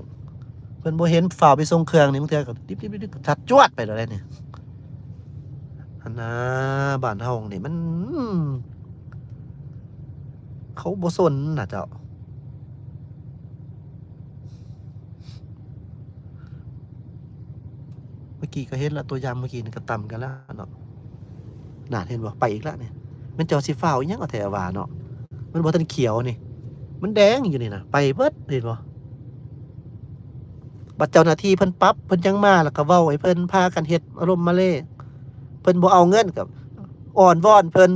ເພິ່ນບໍ່ເຫັນ ຟ້າວໄປສົ່ງເຄື່ອງນີ້ ບາງເທື່ອກໍດິບໆໆ ທັດຈວດໄປໂລດເດ້ນີ້. ຫັ້ນນະ ບ້ານເຮົານີ້ມັນ ເຂົາບໍ່ສົນນະເຈົ້າ. ເມື່ອກີ້ກໍເຫັນລະ ຕົວຢ່າງເມື່ອກີ້ນີ້ກໍຕຳກັນລະເນາະ. ນັ້ນ ເຫັນບໍ່ ໄປອີກລະນີ້. ແມ່ນເຈົ້າຊິຟ້າວອີ່ຫຍັງເອົາແທ້ວ່າເນາະ, ມັນບໍ່ທັນຂຽວນີ້ ມັນແດງຢູ່ນີ້ນະ ໄປເບິດ ເຫັນບໍ່? ບັດເຈົ້າໜ້າທີ່ເພິ່ນປັບ ເພິ່ນຍັງມາ ແລ້ວກໍເວົ້າໃຫ້ເພິ່ນພາກັນເຮັດອາລົມມະເລ. ເພິ່ນບໍ່ເອົາເງິນ ກໍອ້ອນວອນເພິ່ນ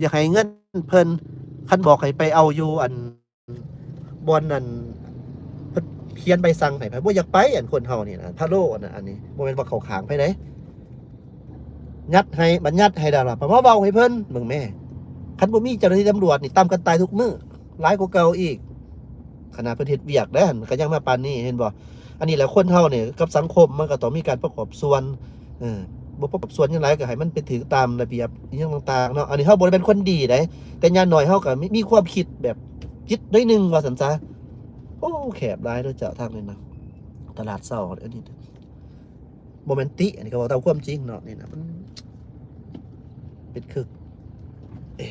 ຢາກໃຫ້ເງິນເພິ່ນ. ຄັນບອກໃຫ້ໄປເອົາຢູ່ອັນ ບ່ອນນັ້ນ ເພິ່ນຂຽນໃບສັ່ງໃຫ້ ໃຜບໍ່ຢາກໄປ. ອັນຄົນເຮົານີ້ນະ ພະໂລອັນນັ້ນ ອັນນີ້ບໍ່ແມ່ນວ່າເຂົ້າຂ້າງໃຜໃດ ຍັດໃຫ້ ບັນຍັດໃຫ້ດາລະ ໄປມາເວົ້າໃຫ້ເພິ່ນເບິ່ງແມ້. ຄັນບໍ່ມີເຈົ້າໜ້າທີ່ຕຳຫຼວດນີ້ ຕຳກັນຕາຍທຸກມື້ ຫຼາຍກວ່າເກົ່າອີກ. ຂະໜາດເພິ່ນເຮັດວຽກໄດ໋ ຫັ້ນກໍຍັງມາປານນີ້ ເຫັນບໍ່? ອັນນີ້ແຫຼະ ຄົນເຮົານີ້ກັບສັງຄົມ ມັນກໍຕ້ອງມີການປະກອບສ່ວນ. ເອີ ບໍ່ປະກອບສ່ວນຫຍັງຫຼາຍ ກໍໃຫ້ມັນໄປຖືກຕາມລະບຽບອີ່ຫຍັງຕ່າງໆເນາະ. ອັນນີ້ເຮົາບໍ່ໄດ້ເປັນຄົນດີໃດ ແຕ່ຢ່າງໜ້ອຍເຮົາກໍມີ ມີຄວາມຄິດແບບຈິດໜ້ອຍໜຶ່ງວ່າຊັ້ນຊະ. ໂອ້ ແຄບຫຼາຍເດີເຈົ້າ ທາງນີ້ນະ ຕະຫຼາດເຊົ້າ. ອັນນີ້ບໍ່ແມ່ນຕິ ອັນນີ້ກໍເວົ້າຕາມຄວາມຈິງເນາະ. ນີ້ນະ ມັນເປັນຄື ເອ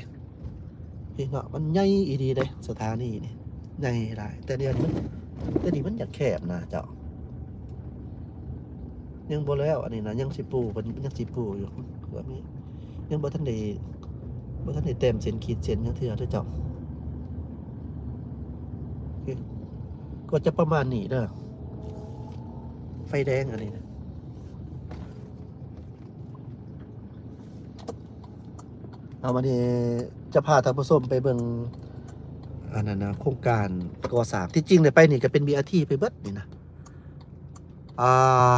ນີ້ເນາະ ມັນໃຫຍ່ອີ່ຫຼີເດ້ ສະຖານີນີ້ໃຫຍ່ຫຼາຍ. ແຕ່ດຽວນີ້ມັນ ແຕ່ນີ້ມັນຢາກແຄບນະເຈົ້າ. ຍັງບໍ່ແລ້ວ ອັນນີ້ນະ ຍັງຊິປູ ເພິ່ນຍັງຊິປູຢູ່. ແບບນີ້ຍັງບໍ່ທັນໄດ້ ບໍ່ທັນໄດ້ແຕ້ມເສັ້ນ ຂີດເສັ້ນຫຍັງເທື່ອເດີເຈົ້າ. ໂອເຄ ກໍຈະປະມານນີ້ເດີ ໄຟແດງອັນນີ້ນະ. ເອົາ ບັດນີ້ຈະພາທ່ານຜູ້ຊົມໄປເບິ່ງ ອັນນັ້ນນະ ໂຄງການກໍ່ສ້າງ. ທີ່ຈິງແລ້ວໄປນີ້ກໍເປັນ ບີ ອາ ທີ ໄປເບິດນີ້ນະ. ອ່າ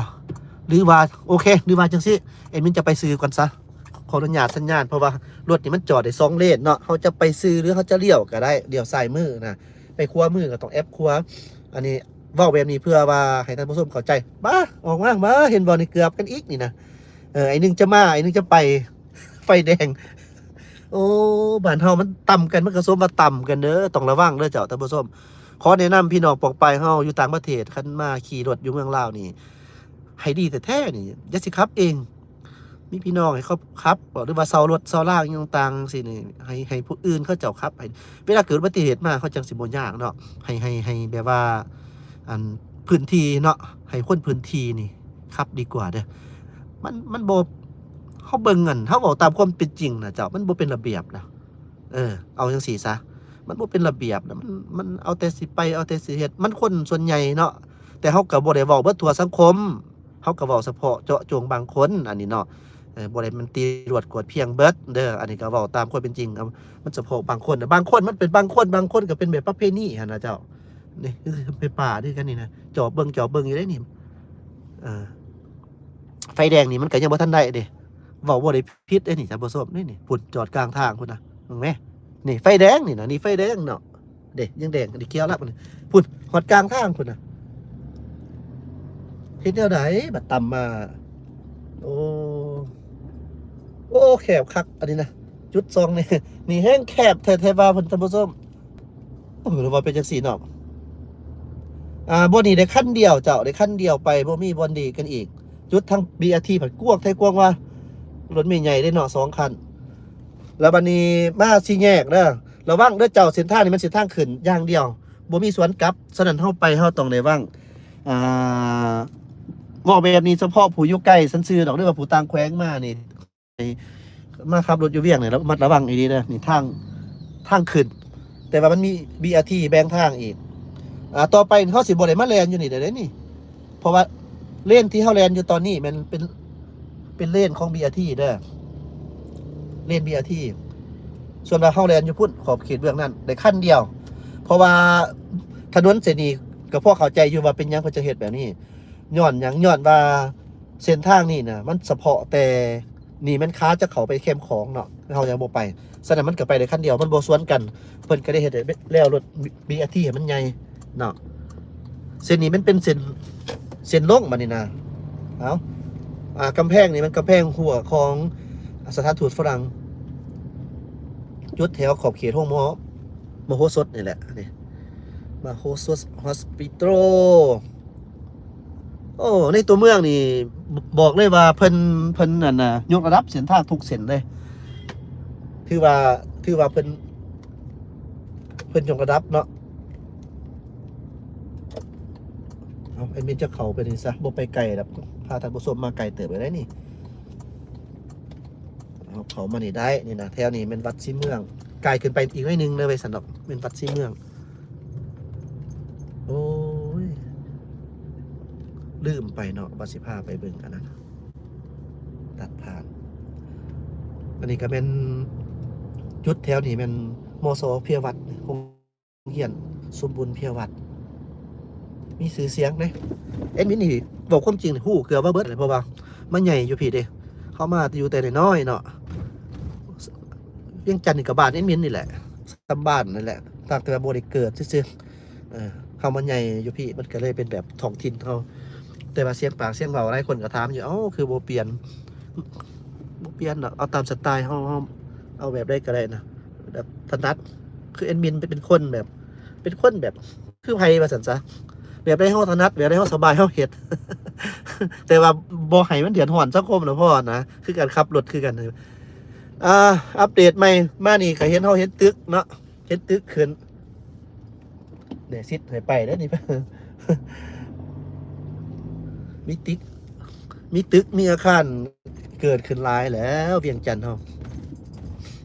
ຫຼືວ່າ ໂອເຄ ຫຼືວ່າຈັ່ງຊີ້ ແອດມິນຈະໄປຊື່ກ່ອນຊະ ຂໍອະນຸຍາດສັນຍານ ເພາະວ່າລົດນີ້ມັນຈອດໄດ້ສອງເລນເນາະ. ເຮົາຈະໄປຊື່ ຫຼືເຮົາຈະລ້ຽວກໍໄດ້ ລ້ຽວຊ້າຍມືນະ ໄປຂວາມືກໍຕ້ອງແອບຂວາ. ອັນນີ້ເວົ້າແບບນີ້ເພື່ອວ່າໃຫ້ທ່ານຜູ້ຊົມເຂົ້າໃຈ. ມາ ອອກມາ ມາ ເຫັນບໍ່ນີ້ ເກືອບກັນອີກນີ້ນະ. ເອີ ໄອ້ໜຶ່ງຈະມາ ໄອ້ໜຶ່ງຈະໄປ ໄຟແດງ. ໂອ້ ບ້ານເຮົາມັນຕຳກັນ ມັນກໍສົມວ່າຕຳກັນເດີ. ຕ້ອງລະວັງເດີເຈົ້າທ່ານຜູ້ຊົມ. ຂໍແນະນຳພີ່ນ້ອງປ້ອງປາຍເຮົາຢູ່ຕ່າງປະເທດ ຄັນມາຂີ່ລົດຢູ່ເມືອງລາວນີ້ ໃຫ້ດີແທ້ໆນີ້ ຢ່າຊິຂັບເອງ ມີພີ່ນ້ອງໃຫ້ເຂົາຂັບ ຫຼືວ່າເຊົ່າລົດເຊົ່າລາງຫຍັງຕ່າງໆ ຊີ້ນີ້ ໃຫ້ ໃຫ້ຜູ້ອື່ນເຂົາເຈົ້າຂັບ ໃຫ້ເວລາເກີດອຸບັດຕິເຫດມາ ເຂົາຈັ່ງຊິບໍ່ຍາກເນາະ. ໃຫ້ ໃຫ້ ໃຫ້ແບບວ່າ ອັນ ພື້ນທີ່ເນາະ ໃຫ້ຄົນພື້ນທີ່ນີ້ຂັບດີກວ່າເດີ. ມັນ ມັນບໍ່ ເຮົາເບິ່ງ ອັນ ເຮົາເວົ້າຕາມຄວາມເປັນຈິງນະເຈົ້າ ມັນບໍ່ເປັນລະບຽບນະ. ເອີ ເອົາຈັ່ງຊີ້ຊະ ມັນບໍ່ເປັນລະບຽບນະ ມັນ ມັນເອົາແຕ່ຊິໄປ ເອົາແຕ່ຊິເຮັດ ມັນຄົນສ່ວນໃຫຍ່ເນາະ. ແຕ່ເຮົາກໍບໍ່ໄດ້ເວົ້າເບິດທົ່ວສັງຄົມ ເຮົາກໍເວົ້າສະເພາະເຈາະຈົງບາງຄົນ ອັນນີ້ເນາະ. ເອີ ບໍ່ໄດ້ແມ່ນຕີລວດກວດພຽງເບິດເດີ ອັນນີ້ກໍເວົ້າຕາມຄວາມເປັນຈິງ. ເອົາ ມັນສະເພາະບາງຄົນນະ ບາງຄົນມັນເປັນບາງຄົນ ບາງຄົນກໍເປັນແບບປະເພນີຫັ້ນນະເຈົ້າ. ນີ້ຄືໄຟຟ້າຄືກັນນີ້ນະ ຈອບເບິ່ງ ຈອບເບິ່ງຢູ່ເດ້ນີ້. ເອີ ໄຟແດງນີ້ມັນກໍຍັງບໍ່ທັນໄດ້ເດ້ ເວົ້າບໍ່ໄດ້ຜິດເດ້ນີ້ທ່ານຜູ້ຊົມ. ນີ້ ນີ້ ພຸ້ນ ຈອດກາງທາງພຸ້ນນະ ເບິ່ງແມ. ນີ້ໄຟແດງນີ້ນະ ນີ້ໄຟແດງເນາະ ເດ້ ຍັງແດງ ອັນນີ້ຂຽວລະ ພຸ້ນ ຮອດກາງທາງພຸ້ນນະ. ເຮັດແນວໃດບັດຕຳມາ? ໂອ້ ໂອ້ ແຄບຄັກອັນນີ້ນະ ຈຸດສອງນີ້ ນີ້ແຮງແຄບແທ້ໆວ່າ ທ່ານຜູ້ຊົມ. ເອີ ຫຼືວ່າເປັນຈັ່ງຊີ້ເນາະ. ອ່າ ບ່ອນນີ້ໄດ້ຄັນດຽວເຈົ້າ ໄດ້ຄັນດຽວໄປ ບໍ່ມີບ່ອນດີກັນອີກ. ຈຸດທາງ ບີ ອາ ທີ ພັດກວ້າງແທ້ກວ້າງວ່າ ລົດເມໃຫຍ່ເດ້ເນາະ ສອງຄັນ. ແລ້ວບັດນີ້ມາສີ່ແຍກເດີ ລະວັງເດີເຈົ້າ ເສັ້ນທາງນີ້ມັນເສັ້ນທາງຂຶ້ນຢ່າງດຽວ ບໍ່ມີສວນກັບ. ສະນັ້ນເຮົາໄປ ເຮົາຕ້ອງໄດ້ວັງ. ອ່າ ເວົ້າແບບນີ້ສະເພາະຜູ້ຢູ່ໃກ້ສັນຊື່ດອກ ຫຼືວ່າຜູ້ຕ່າງແຂວງມານີ້ ໃຫ້ມາຂັບລົດຢູ່ວຽງນີ້ ລະມັດລະວັງດີໆເດີ ນີ້ທາງ ທາງຂຶ້ນ ແຕ່ວ່າມັນມີ ບີ ອາ ທີ ແບ່ງທາງອີກ. ອ່າ ຕໍ່ໄປເຮົາຊິບໍ່ໄດ້ມາແລ່ນຢູ່ນີ້ໄດ້ເດ້ນີ້ ເພາະວ່າເລນທີ່ເຮົາແລ່ນຢູ່ຕອນນີ້ແມ່ນເປັນ ເປັນເລນຂອງ ບີ ອາ ທີ ເດີ ເລນ ບີ ອາ ທີ ສ່ວນວ່າເຮົາແລ່ນຢູ່ພຸ້ນ ຂອບເຂດເບື້ອງນັ້ນໄດ້ຄັນດຽວ ເພາະວ່າຖະໜົນເສັ້ນນີ້ກໍພໍເຂົ້າໃຈຢູ່ວ່າເປັນຫຍັງເພິ່ນຈະເຮັດແບບນີ້ ຍ້ອນຫຍັງ? ຍ້ອນວ່າເສັ້ນທາງນີ້ນະ ມັນສະເພາະແຕ່ ນີ້ແມ່ນຂາຈະເຂົ້າໄປແຄມຂອງເນາະ ເຮົາຍັງບໍ່ໄປ ສະນັ້ນມັນກໍໄປໄດ້ຄັນດຽວ ມັນບໍ່ສວນກັນ ເພິ່ນກໍໄດ້ເຮັດໃຫ້ແລ້ວລົດ ບີ ອາ ທີ ໃຫ້ມັນໃຫຍ່ເນາະ. ເສັ້ນນີ້ມັນເປັນເສັ້ນ ເສັ້ນລົງບັດນີ້ນະ ເອົາ ອ່າ ກຳແພງນີ້ມັນກຳແພງຮົ້ວຂອງສະຖານທູດຝຣັ່ງ ຈຸດແຖວຂອບເຂດໂຮງໝໍມະໂຫສົດນີ້ແຫຼະ ນີ້ ມະໂຫສົດ Hospital. ໂອ້ ໃນຕົວເມືອງນີ້ ບ- ບອກເລີຍວ່າເພິ່ນ ເພິ່ນ ອັນນ່າ ຍົກລະດັບເສັ້ນທາງທຸກເສັ້ນເລີຍ ຖືວ່າ ຖືວ່າເພິ່ນ ເພິ່ນຍົກລະດັບເນາະ. ເອົາ ແອດມິນຈະເຂົ້າໄປນີ້ຊະ ບໍ່ໄປໄກດອກ ພາທ່ານຜູ້ຊົມມາໄກເຕີບໄປໄດ໋ນີ້. ເຮົາເຂົ້າມານີ້ໄດ້ນີ້ນະ ແຖວນີ້ແມ່ນວັດສີເມືອງ ກາຍຂຶ້ນໄປອີກໜ້ອຍໜຶ່ງເລີຍໄວ້ຊັ້ນດອກ ແມ່ນວັດສີເມືອງ. ໂອ້ຍ ລືມໄປເນາະ ວ່າຊິພາໄປເບິ່ງອັນນັ້ນ ຕັດຜ່ານ. ອັນນີ້ກໍແມ່ນ ຈຸດແຖວນີ້ແມ່ນ ມສ ເພຍວັດ ໂຮງຮຽນສົມບູນເພຍວັດ ມີຊື່ສຽງເດ້. ແອດມິນນີ້ເວົ້າຄວາມຈິງນີ້ ຮູ້ເກືອບວ່າເບິດແຫຼະ ເພາະວ່າມາໃຫຍ່ຢູ່ພີ້ເດ້ ເຮົາມາຢູ່ແຕ່ນ້ອຍໆເນາະ. ວຽງຈັນນີ້ກໍບ້ານແອດມິນນີ້ແຫຼະ ສ່ຳບ້ານນັ້ນແຫຼະ ຕ່າງແຕ່ວ່າບໍ່ໄດ້ເກີດຊື່ໆ. ເອີ ເຮົາມາໃຫຍ່ຢູ່ພີ້ ມັນກໍເລີຍເປັນແບບທ້ອງຖິ່ນເຮົາ ແຕ່ວ່າສຽງປາກສຽງເວົ້າ ຫຼາຍຄົນກໍຖາມຢູ່ ເອົ້າ ຄືບໍ່ປ່ຽນ? ບໍ່ປ່ຽນດອກ ເອົາຕາມສະໄຕເຮົາ ເຮົາເອົາແບບໃດກໍໄດ້ນະ ແບບຖະໜັດ. ຄືແອດມິນເປັນ ເປັນຄົນແບບ ເປັນຄົນແບບຄືໃຜວ່າຊັ້ນຊະ ແບບໃດເຮົາຖະໜັດ ແບບໃດເຮົາສະບາຍເຮົາເຮັດ ແຕ່ວ່າບໍ່ໃຫ້ມັນເດືອດຮ້ອນສັງຄົມລະພໍນະ ຄືການຂັບລົດຄືກັນ. ອ່າ ອັບເດດໃໝ່ມານີ້ກໍເຫັນ ເຮົາເຫັນຕຶກເນາະ ເຫັນຕຶກຂຶ້ນ ແດ່ຊິດໃຫ້ໄປເດ້ນີ້ ມີຕຶກ ມີຕຶກ ມີອາຄານເກີດຂຶ້ນຫຼາຍແລ້ວວຽງຈັນເຮົາ.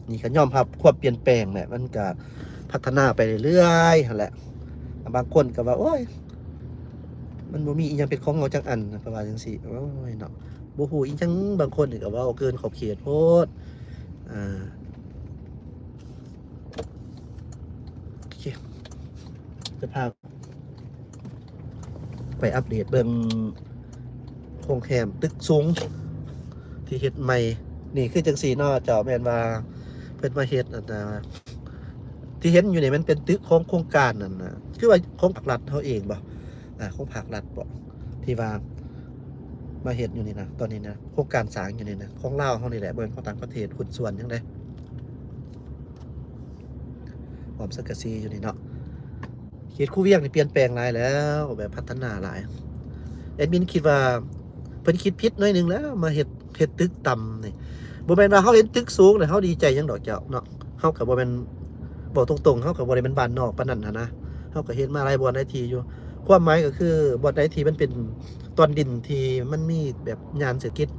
ນີ້ກໍຍອມຮັບຄວາມປ່ຽນແປງແຫຼະ ມັນກໍພັດທະນາໄປເລື້ອຍໆຫັ້ນແຫຼະ. ບາງຄົນກໍວ່າ ໂອ້ຍ ມັນບໍ່ມີອີ່ຫຍັງເປັນຂອງເຮົາຈັກອັນ ກໍວ່າຈັ່ງຊີ້. ໂອ້ຍເນາະ ບໍ່ຮູ້ອີ່ຫຍັງ ບາງຄົນນີ້ກໍເວົ້າເກີນຂອບເຂດໂພດ. ອ່າ ໂອເຄ ຈະພາໄປອັບເດດເບິ່ງໂຮງແຮມຕຶກສູງທີ່ເຮັດໃໝ່. ນີ້ຄືຈັ່ງຊີ້ເນາະເຈົ້າ ແມ່ນວ່າເພິ່ນມາເຮັດ ອັນນ່າ ທີ່ເຫັນຢູ່ນີ້ມັນເປັນຕຶກຂອງໂຄງການນັ້ນນະ ຄືວ່າຂອງພາກລັດເຮົາເອງບໍ? ອ່າ ຂອງພາກລັດບໍ ທີ່ວ່າມາເຮັດຢູ່ນີ້ນະ ຕອນນີ້ນະ ໂຄງການສ້າງຢູ່ນີ້ນະ ຂອງລາວເຮົານີ້ແຫຼະ ບໍ່ແມ່ນຂອງຕ່າງປະເທດ ຫຸ້ນສ່ວນຫຍັງເດ້. ອ້ອມສັງກະສີຢູ່ນີ້ເນາະ ເຂດຄູວຽງນີ້ປ່ຽນແປງຫຼາຍແລ້ວ ແບບພັດທະນາຫຼາຍ. ແອດມິນຄິດວ່າເພິ່ນຄິດຜິດໜ້ອຍໜຶ່ງແລ້ວ ມາເຮັດ ເຮັດຕຶກຕ່ຳນີ້. ບໍ່ແມ່ນວ່າເຮົາເຫັນຕຶກສູງແລ້ວເຮົາດີໃຈຫຍັງດອກເຈົ້າເນາະ ເຮົາກໍບໍ່ແມ່ນ ເວົ້າຕົງໆ ເຮົາກໍບໍ່ໄດ້ແມ່ນບ້ານນອກປານນັ້ນຫັ້ນນະ ເຮົາກໍເຮັດມາຫຼາຍບ່ອນຫຼາຍທີ່ຢູ່. ຄວາມໝາຍກໍຄືບ່ອນໃດທີ່ມັນເປັນຕອນດິນທີ່ມັນມີແບບຍານເສດຖະກິດ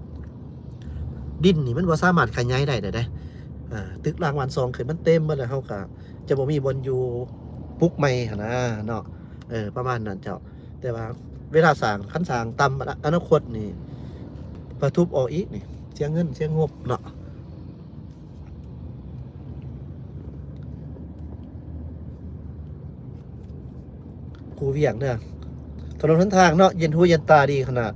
ດິນນີ້ມັນບໍ່ສາມາດຂະຫຍາຍໄດ້ເດ້. ອ່າ ຕຶກລາງບ້ານຊ່ອງຂຶ້ນມັນເຕັມໝົດແລ້ວ ເຮົາກໍຈະບໍ່ມີບ່ອນຢູ່ ປຸກໃໝ່ຫັ້ນນະເນາະ. ເອີ ປະມານນັ້ນເຈົ້າ. ແຕ່ວ່າເວລາສ້າງ ຄັນສ້າງຕ່ຳ ອະນາຄົດນີ້ ປະທຸບອອກອີກນີ້ ເສຍເງິນເສຍງົບເນາະ. ຄູວຽງເດີ ຖະໜົນຫົນທາງເນາະ ເຢັນຫູເຢັນຕາດີຂະໜາດ.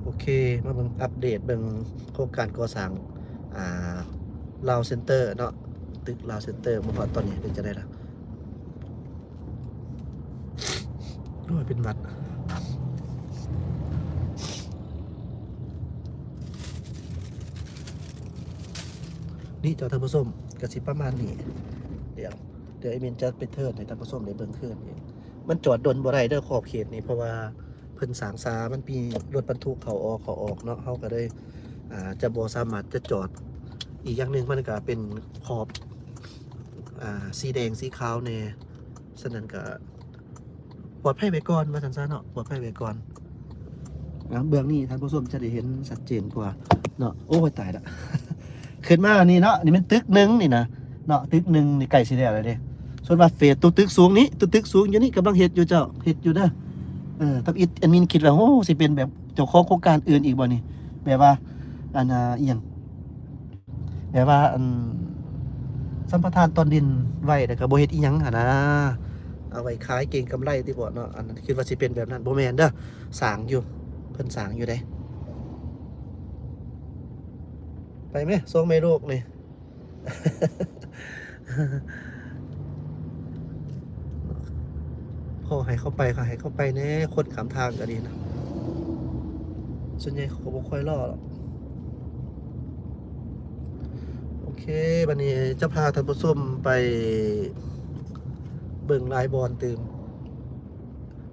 ໂອເຄ ມາເບິ່ງອັບເດດເບິ່ງໂຄງການກໍ່ສ້າງ ອ່າ ລາວເຊັນເຕີເນາະ ຕຶກລາວເຊັນເຕີ ມາຮອດຕອນນີ້ເປັນຈັ່ງໃດລະ? ໂອ້ຍ ເປັນຫວັດ. ນີ້ເຈົ້າທ່ານຜູ້ຊົມ ກະຊິປະມານນີ້. ດຽວ ດຽວແອດມິນຈະໄປເທີນໃຫ້ທ່ານຜູ້ຊົມໄດ້ເບິ່ງຄືນອີກ. ມັນຈອດດົນບໍ່ໄດ້ເດີ ຂອບເຂດນີ້ ເພາະວ່າເພິ່ນສ້າງສາ ມັນມີລົດບັນທຸກເຂົ້າອອກ ເຂົ້າອອກເນາະ ເຮົາກໍເລີຍ ອ່າ ຈະບໍ່ສາມາດຈະຈອດ. ອີກຢ່າງໜຶ່ງ ມັນກະເປັນຂອບ ອ່າ ສີແດງສີຂາວແດ່ ສະນັ້ນກະ ປອດໄພໄວ້ກ່ອນ ວ່າຊັ້ນຊະເນາະ ປອດໄພໄວ້ກ່ອນ. ນະ ເບື້ອງນີ້ທ່ານຜູ້ຊົມຈະໄດ້ເຫັນຊັດເຈນກວ່າເນາະ. ໂອ້ຍ ຕາຍລະ ຂຶ້ນມານີ້ເນາະ ນີ້ແມ່ນຕຶກໜຶ່ງນີ້ນະເນາະ ຕຶກໜຶ່ງນີ້ໃກ້ຊິແລ້ວແລ້ວເດ້. ສ່ວນວ່າເຟສຕົວຕຶກສູງນີ້ ຕົວຕຶກສູງຢູ່ນີ້ກຳລັງເຮັດຢູ່ເຈົ້າ ເຮັດຢູ່ເດີ. ເອີ ທຳອິດແອດມິນຄິດວ່າ ໂອ້ ຊິເປັນແບບເຈົ້າຂອງໂຄງການອື່ນອີກບໍ່ນີ້ ແບບວ່າ ອັນ ອ່າ ອີ່ຫຍັງ ແບບວ່າ ອັນ ສຳປະທານຕອນດິນໄວ້ ແລ້ວກໍບໍ່ເຮັດອີ່ຫຍັງຫັ້ນນາ ເອົາໄວ້ຂາຍເກັງກຳໄລຕິເບາະເນາະ. ອັນນັ້ນຄິດວ່າຊິເປັນແບບນັ້ນ ບໍ່ແມ່ນເດີ ສ້າງຢູ່ ເພິ່ນສ້າງຢູ່ເດ້. ໄປແມ ສອງແມ່ລູກນີ້ ພໍໃຫ້ເຂົາໄປ ກໍໃຫ້ເຂົາໄປແດ່ ຄົນຂ້າມທາງກໍດີນະ ສ່ວນໃຫຍ່ເຂົາກໍບໍ່ຄ່ອຍລໍ້ດອກ. ໂອເຄ ບັດນີ້ຈະພາທ່ານຜູ້ຊົມໄປເບິ່ງຫຼາຍບ່ອນຕື່ມ.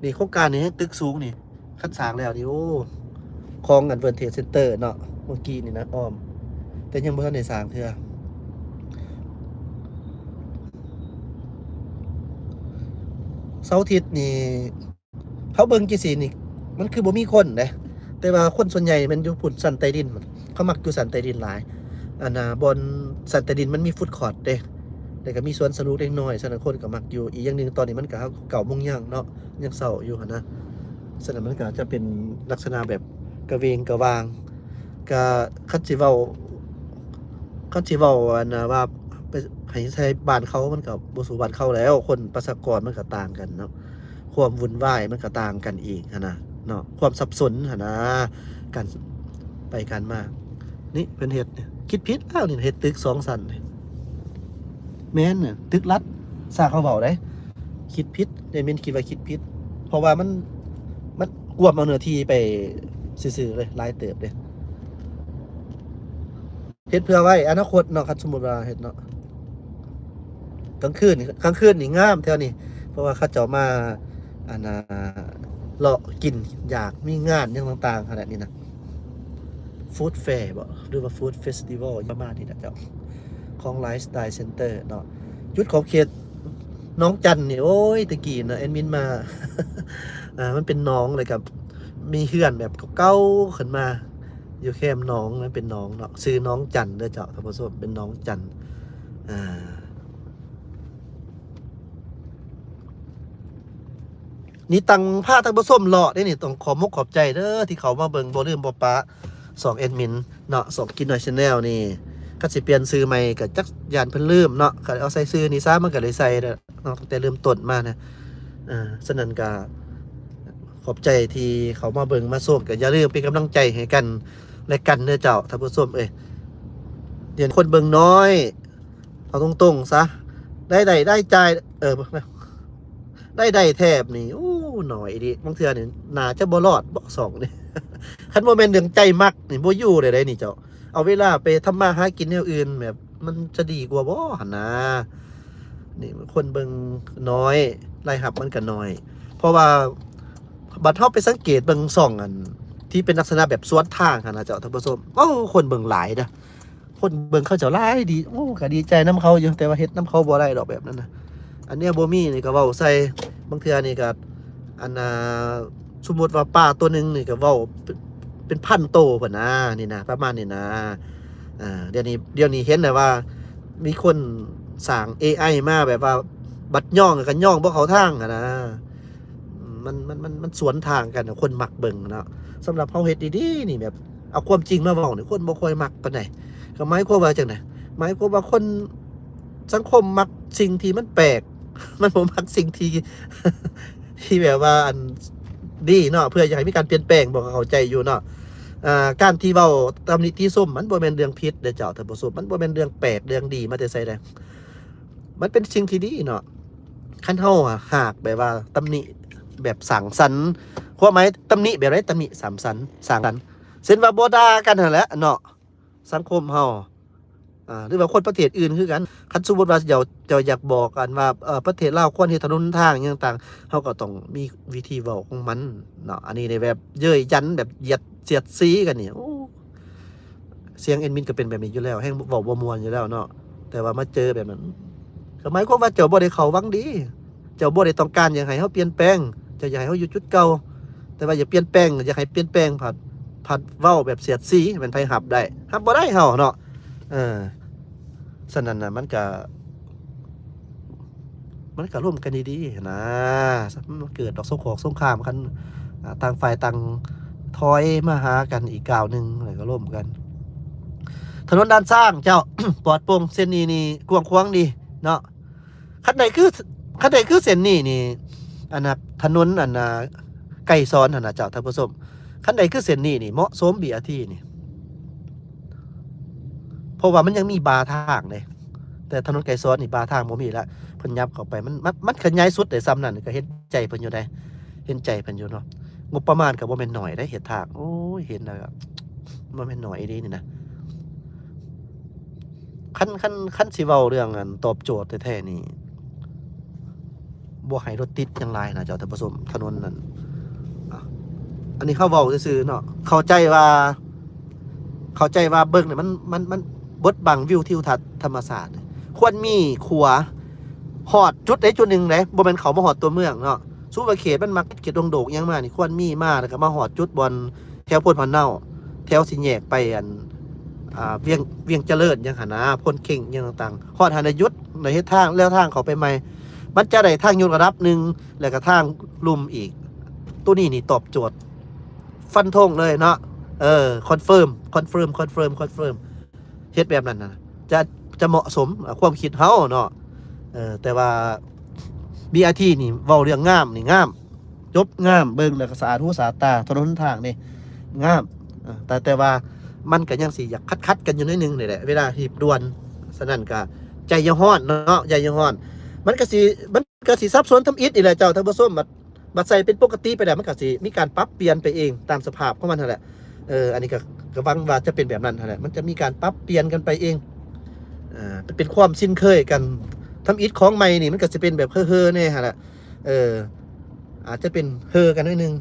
ນີ້ໂຄງການນີ້ ຕຶກສູງນີ້ ຄັນສ້າງແລ້ວນີ້ ໂອ້ ຂອງອັນ World Trade Center ເນາະ ເມື່ອກີ້ນີ້ນະ ອ້ອມ ແຕ່ຍັງບໍ່ທັນໄດ້ສ້າງເທື່ອ. ເສົາອາທິດນີ້ ເຮົາເບິ່ງຈັ່ງຊີ້ນີ້ ມັນຄືບໍ່ມີຄົນເດ້ ແຕ່ວ່າຄົນສ່ວນໃຫຍ່ແມ່ນຢູ່ພຸ້ນຊັ້ນໃຕ້ດິນ ເຂົາມັກຢູ່ຊັ້ນໃຕ້ດິນຫຼາຍ. ອັນນ່າ ບ່ອນຊັ້ນໃຕ້ດິນມັນມີ food court ເດ້ ແລ້ວກໍມີສວນສະໜຸກເດັກນ້ອຍ ສະນັ້ນຄົນກໍມັກຢູ່. ອີກຢ່າງໜຶ່ງ ຕອນນີ້ມັນກໍເກົ້າໂມງຍັງເນາະ ຍັງເຊົ້າຢູ່ຫັ້ນນະ ສະນັ້ນມັນກໍຈະເປັນລັກສະນະແບບກະເວງກະວາງ. ກະຄັນຊິເວົ້າ ຄັນຊິເວົ້າ ອັນນ່າ ວ່າໄປໃຫ້ໃສ່ບ້ານເຂົາ ມັນກໍບໍ່ສູ້ບ້ານເຂົາແລ້ວ ຄົນປະຊາກອນມັນກໍຕ່າງກັນເນາະ ຄວາມວຸ່ນວາຍມັນກໍຕ່າງກັນອີກຫັ້ນນະເນາະ ຄວາມສັບສົນຫັ້ນນະ ການໄປການມາ. ນີ້ເພິ່ນເຮັດ ຄິດຜິດແລ້ວນີ້ ເຮັດຕຶກສອງຊັ້ນ ແມ່ນນະ ຕຶກລັດ ສາເຂົາເວົ້າໄດ໋ ຄິດຜິດ ແອດມິນຄິດວ່າຄິດຜິດ ເພາະວ່າມັນ ມັນກວມເອົາເນື້ອທີ່ໄປຊື່ໆເລີຍ ຫຼາຍເຕີບເດ້. ເຮັດເພື່ອໄວ້ອະນາຄົດເນາະ ຄັນສົມມຸດວ່າເຮັດເນາະ. ກາງຄືນ ກາງຄືນນີ້ງາມແຖວນີ້ ເພາະວ່າເຂົາເຈົ້າມາ ອັນນ່າ ເລາະກິນຢາກ ມີງານຫຍັງຕ່າງໆ ຂະໜາດນີ້ນະ Food Fair ບໍ ຫຼືວ່າ Food Festival ປະມານນີ້ນະເຈົ້າ ຂອງ Lifestyle Center ເນາະ. ຈຸດຂອບເຂດໜອງຈັນນີ້ ໂອ້ຍ ແຕ່ກີ້ນະ ແອດມິນມາ ອ່າ ມັນເປັນໜອງ ແລ້ວກໍມີເຮືອນແບບເກົ່າໆ ຂຶ້ນມາ ຢູ່ແຄມໜອງ ມັນເປັນໜອງເນາະ ຊື່ໜອງຈັນເດີເຈົ້າທ່ານຜູ້ຊົມ ເປັນໜອງຈັນ. ອ່າ ນີ້ຕັ້ງພາທ່ານຜູ້ຊົມເລາະເດ້ນີ້ ຕ້ອງຂອບມົກຂອບໃຈເດີທີ່ເຂົ້າມາເບິ່ງ ບໍ່ລືມບໍ່ປະຊ່ອງແອດມິນເນາະ ຊ່ອງກິນໜ້ອຍ Channel ນີ້. ຄັນຊິປ່ຽນຊື່ໃໝ່ກໍຈັກຢ້ານເພິ່ນລືມເນາະ ກໍເອົາໃສ່ຊື່ນີ້ຊະ ມັນກໍໄດ້ໃສ່ແລ້ວເນາະ ຕັ້ງແຕ່ເລີ່ມຕົ້ນມານະ. ເອີ ສະນັ້ນກໍຂອບໃຈທີ່ເຂົ້າມາເບິ່ງມາຊົມ ກໍຢ່າລືມເປັນກຳລັງໃຈໃຫ້ກັນ ແລະກັນເດີເຈົ້າທ່ານຜູ້ຊົມເອີຍ. ດຽວນີ້ຄົນເບິ່ງໜ້ອຍ ເອົາຕົງໆຊະ ລາຍໄດ້ ລາຍຈ່າຍ ເອີ ລາຍໄດ້ແທບນີ້ ໂອ້ ໜ້ອຍອີ່ຫຼີ. ບາງເທື່ອນີ້ໜ້າຈະບໍ່ລອດບໍຊ່ອງນີ້ ຄັນບໍ່ແມ່ນເລື່ອງໃຈມັກນີ້ ບໍ່ຢູ່ໄດ້ໃດນີ້ເຈົ້າ. ເອົາເວລາໄປທຳມາຫາກິນແນວອື່ນ ແບບມັນຈະດີກວ່າບໍຫັ້ນນາ. ນີ້ຄົນເບິ່ງໜ້ອຍ ລາຍຮັບມັນກໍໜ້ອຍ ເພາະວ່າ ບັດເຮົາໄປສັງເກດເບິ່ງຊ່ອງອັນທີ່ເປັນລັກສະນະແບບສວນທາງຫັ້ນນະເຈົ້າທ່ານຜູ້ຊົມ ໂອ້ ຄົນເບິ່ງຫຼາຍເດີ້ ຄົນເບິ່ງເຂົາເຈົ້າຫຼາຍດີ ໂອ້ ກໍດີໃຈນຳເຂົາຢູ່ ແຕ່ວ່າເຮັດນຳເຂົາບໍ່ໄດ້ດອກແບບນັ້ນນະ. ອັນແນວບໍ່ມີນີ້ກໍເວົ້າໃສ່ ບາງເທື່ອນີ້ກໍ ອັນນ່າ ສົມມຸດວ່າປາຕົວໜຶ່ງນີ້ກໍເວົ້າເປັນ ເປັນພັນໂຕພຸ້ນນະ ນີ້ນະ ປະມານນີ້ນະ. ອ່າ ດຽວນີ້ ດຽວນີ້ເຫັນແລ້ວວ່າມີຄົນສ້າງເອໄອມາ ແບບວ່າບັດຍ້ອງກໍຍ້ອງບໍ່ເຂົ້າທາງຫັ້ນນະ. ມັນ ມັນ ມັນ ມັນສວນທາງກັນ ຄົນມັກເບິ່ງເນາະ. ສຳລັບເຮົາເຮັດດີໆນີ້ ແບບເອົາຄວາມຈິງມາເວົ້ານີ້ ຄົນບໍ່ຄ່ອຍມັກປານໃດ. ກໍໝາຍຄວາມວ່າຈັ່ງໃດ? ໝາຍຄວາມວ່າຄົນ ສັງຄົມມັກສິ່ງທີ່ມັນແປກ ມັນບໍ່ມັກສິ່ງທີ່ ທີ່ແບບວ່າອັນດີເນາະ ເພື່ອຢາກໃຫ້ມີການປ່ຽນແປງ ບໍ່ເຂົ້າໃຈຢູ່ເນາະ. ອ່າ ການທີ່ເວົ້າຕຳໜິຕິຊົມ ມັນບໍ່ແມ່ນເລື່ອງຜິດເດ້ເຈົ້າທ່ານຜູ້ຊົມ ມັນບໍ່ແມ່ນເລື່ອງແປກເລື່ອງດີມາແຕ່ໃສໃດ ມັນເປັນສິ່ງທີ່ດີເນາະ. ຄັນເຮົາຫາກແບບວ່າຕຳໜິແບບສ້າງສັນ ຄວາມໝາຍຕຳໜິແບບໃດ? ຕຳໜິສ້າງສັນ ສ້າງສັນ ເຊັ່ນວ່າບໍ່ດ່າກັນຫັ້ນແຫຼະເນາະ ສັງຄົມເຮົາ ອ່າ ຫຼືວ່າຄົນປະເທດອື່ນຄືກັນ. ຄັນສົມມຸດວ່າເຈົ້າ ເຈົ້າຢາກບອກອັນວ່າ ເອີ ປະເທດລາວຄວນເຮັດຖະໜົນທາງຫຍັງຕ່າງ ເຮົາກໍຕ້ອງມີວິທີເວົ້າຂອງມັນເນາະ. ອັນນີ້ນີ້ແບບເຍີ້ຍຢັນ ແບບຢຽດສຽດສີກັນນີ້ ໂອ້ ສຽງແອດມິນກໍເປັນແບບນີ້ຢູ່ແລ້ວ ແຮ່ງເວົ້າບໍ່ມ່ວນຢູ່ແລ້ວເນາະ. ແຕ່ວ່າມາເຈີແບບນັ້ນ ກໍໝາຍຄວາມວ່າເຈົ້າບໍ່ໄດ້ເຂົ້າຫວັງດີ ເຈົ້າບໍ່ໄດ້ຕ້ອງການຢາກໃຫ້ເຮົາປ່ຽນແປງ ເຈົ້າຢາກໃຫ້ເຮົາຢູ່ຈຸດເກົ່າ. ແຕ່ວ່າຢາກປ່ຽນແປງ ຢາກໃຫ້ປ່ຽນແປງ ພັດ ພັດເວົ້າແບບສຽດສີ ແມ່ນໃຜຮັບໄດ້? ຮັບບໍ່ໄດ້ເຮົາເນາະ. ເອີ ສະນັ້ນນະ ມັນກະ ມັນກໍລົມກັນດີໆ ຫັ້ນນະ. ມັນເກີດດອກສົງຄອກສົງຄາມກັນ ອ່າ ຕ່າງຝ່າຍຕ່າງຖອຍມາຫາກັນອີກກ້າວໜຶ່ງ ແລ້ວກໍລົມກັນ. ຖະໜົນດ່ານຊ້າງເຈົ້າ ປອດໂປ່ງ ເສັ້ນນີ້ນີ້ກວ້າງຂວາງດີເນາະ. ຄັນໃດຄື ຄັນໃດຄືເສັ້ນນີ້ນີ້ ອັນນ່າ ຖະໜົນ ອັນນ່າ ໄກສອນຫັ້ນນະເຈົ້າ ທ່ານຜູ້ຊົມ. ຄັນໃດຄືເສັ້ນນີ້ນີ້ ເໝາະສົມ ບີອາທີ ນີ້ ເພາະວ່າມັນຍັງມີບ່າທາງເດ້. ແຕ່ຖະໜົນໄກສອນນີ້ ບ່າທາງບໍ່ມີລະ ເພິ່ນຫຍັບເຂົ້າໄປ ມັນ ມັນ ມັນຂະຫຍາຍສຸດໄດ້ສ່ຳນັ້ນ ກໍເຫັນໃຈເພິ່ນຢູ່ໃດ໋ ເຫັນໃຈເພິ່ນຢູ່ເນາະ. ງົບປະມານກໍບໍ່ແມ່ນໜ້ອຍເດ້ ເຮັດທາງ ໂອ້ຍ ເຫັນແລ້ວກໍບໍ່ແມ່ນໜ້ອຍອີ່ຫຼີນີ້ນະ. ຄັນ ຄັນ ຄັນຊິເວົ້າເລື່ອງ ອັນ ຕອບໂຈດແທ້ໆນີ້ ບໍ່ໃຫ້ລົດຕິດຫຍັງຫຼາຍນະເຈົ້າ ທ່ານຜູ້ຊົມ. ຖະໜົນນັ້ນ ອາ ອັນນີ້ເຮົາເວົ້າຊື່ໆເນາະ. ເຂົ້າໃຈວ່າ ເຂົ້າໃຈວ່າເບິ່ງນີ້ ມັນ ມັນ ມັນບົດບັງວິວທິວທັດທຳມະຊາດ. ຄວນມີຂົວຮອດຈຸດໃດຈຸດໜຶ່ງເດ້ ບໍ່ແມ່ນເຂົ້າມາຮອດຕົວເມືອງເນາະ. ສຸວາເຂດ ມັນມັກເຮັດດົງໂດກຫຍັງມານີ້ ຄວນມີມາ ແລ້ວກໍມາຮອດຈຸດບ່ອນ ແຖວໂພນພະເນົາ ແຖວຊິແຍກໄປ ອັນ ອ່າ ວຽງ ວຽງຈະເລີນຫຍັງຫັ້ນນະ ໂພນເຄັ່ງຫຍັງຕ່າງໆ. ຮອດຫັ້ນໄດ້ຢຸດ ໄດ້ເຮັດທາງ ແລ້ວທາງເຂົ້າໄປໃໝ່ ມັນຈະໄດ້ທາງຍົກລະດັບໜຶ່ງ ແລ້ວກໍທາງລຸ່ມອີກ. ໂຕນີ້ນີ້ຕອບໂຈດ ຟັນທົງເລີຍເນາະ. ເອີ ຄອນເຟີມ ຄອນເຟີມ ຄອນເຟີມ ຄອນເຟີມ ເຮັດແບບນັ້ນນະ ຈະ ຈະເໝາະສົມ ອາ ຄວາມຄິດເຮົາເນາະ. ເອີ ແຕ່ວ່າ ບີອາທີ ນີ້ເວົ້າເລື່ອງງາມນີ້ງາມ ຈົບງາມ ເບິ່ງແລ້ວກໍສະອາດຫູສະອາດຕາ. ຖະໜົນຫົນທາງນີ້ງາມ ເອີ ແຕ່ ແຕ່ວ່າມັນກໍຍັງຊິຢາກຂັດໆກັນຢູ່ໜ້ອຍໜຶ່ງນີ້ແຫຼະ ເວລາຮີບດ່ວນ. ສະນັ້ນກໍໃຈຢ່າຮ້ອນເນາະ ໃຈຢ່າຮ້ອນ. ມັນກໍຊິ ມັນກໍຊິສັບສົນທຳອິດນີ້ແຫຼະເຈົ້າ ທ່ານຜູ້ຊົມ. ບັດ ບັດໃສ່ເປັນປົກກະຕິໄປແລ້ວ ມັນກໍຊິມີການປັບປ່ຽນໄປເອງຕາມສະພາບຂອງມັນຫັ້ນແຫຼະ. ເອີ ອັນນີ້ກໍ ກໍຫວັງວ່າຈະເປັນແບບນັ້ນຫັ້ນແຫຼະ ມັນຈະມີການປັບປ່ຽນກັນໄປເອງ. ເອີ ເປັນຄວາມຊິນເຄີຍກັນ. ທຳອິດຂອງໃໝ່ນີ້ ມັນກໍຊິເປັນແບບເຮີໆແດ່ຫັ້ນແຫຼະ. ເອີ ອາດຈະເປັນເຮີກັນໜ້ອຍໜຶ່ງ.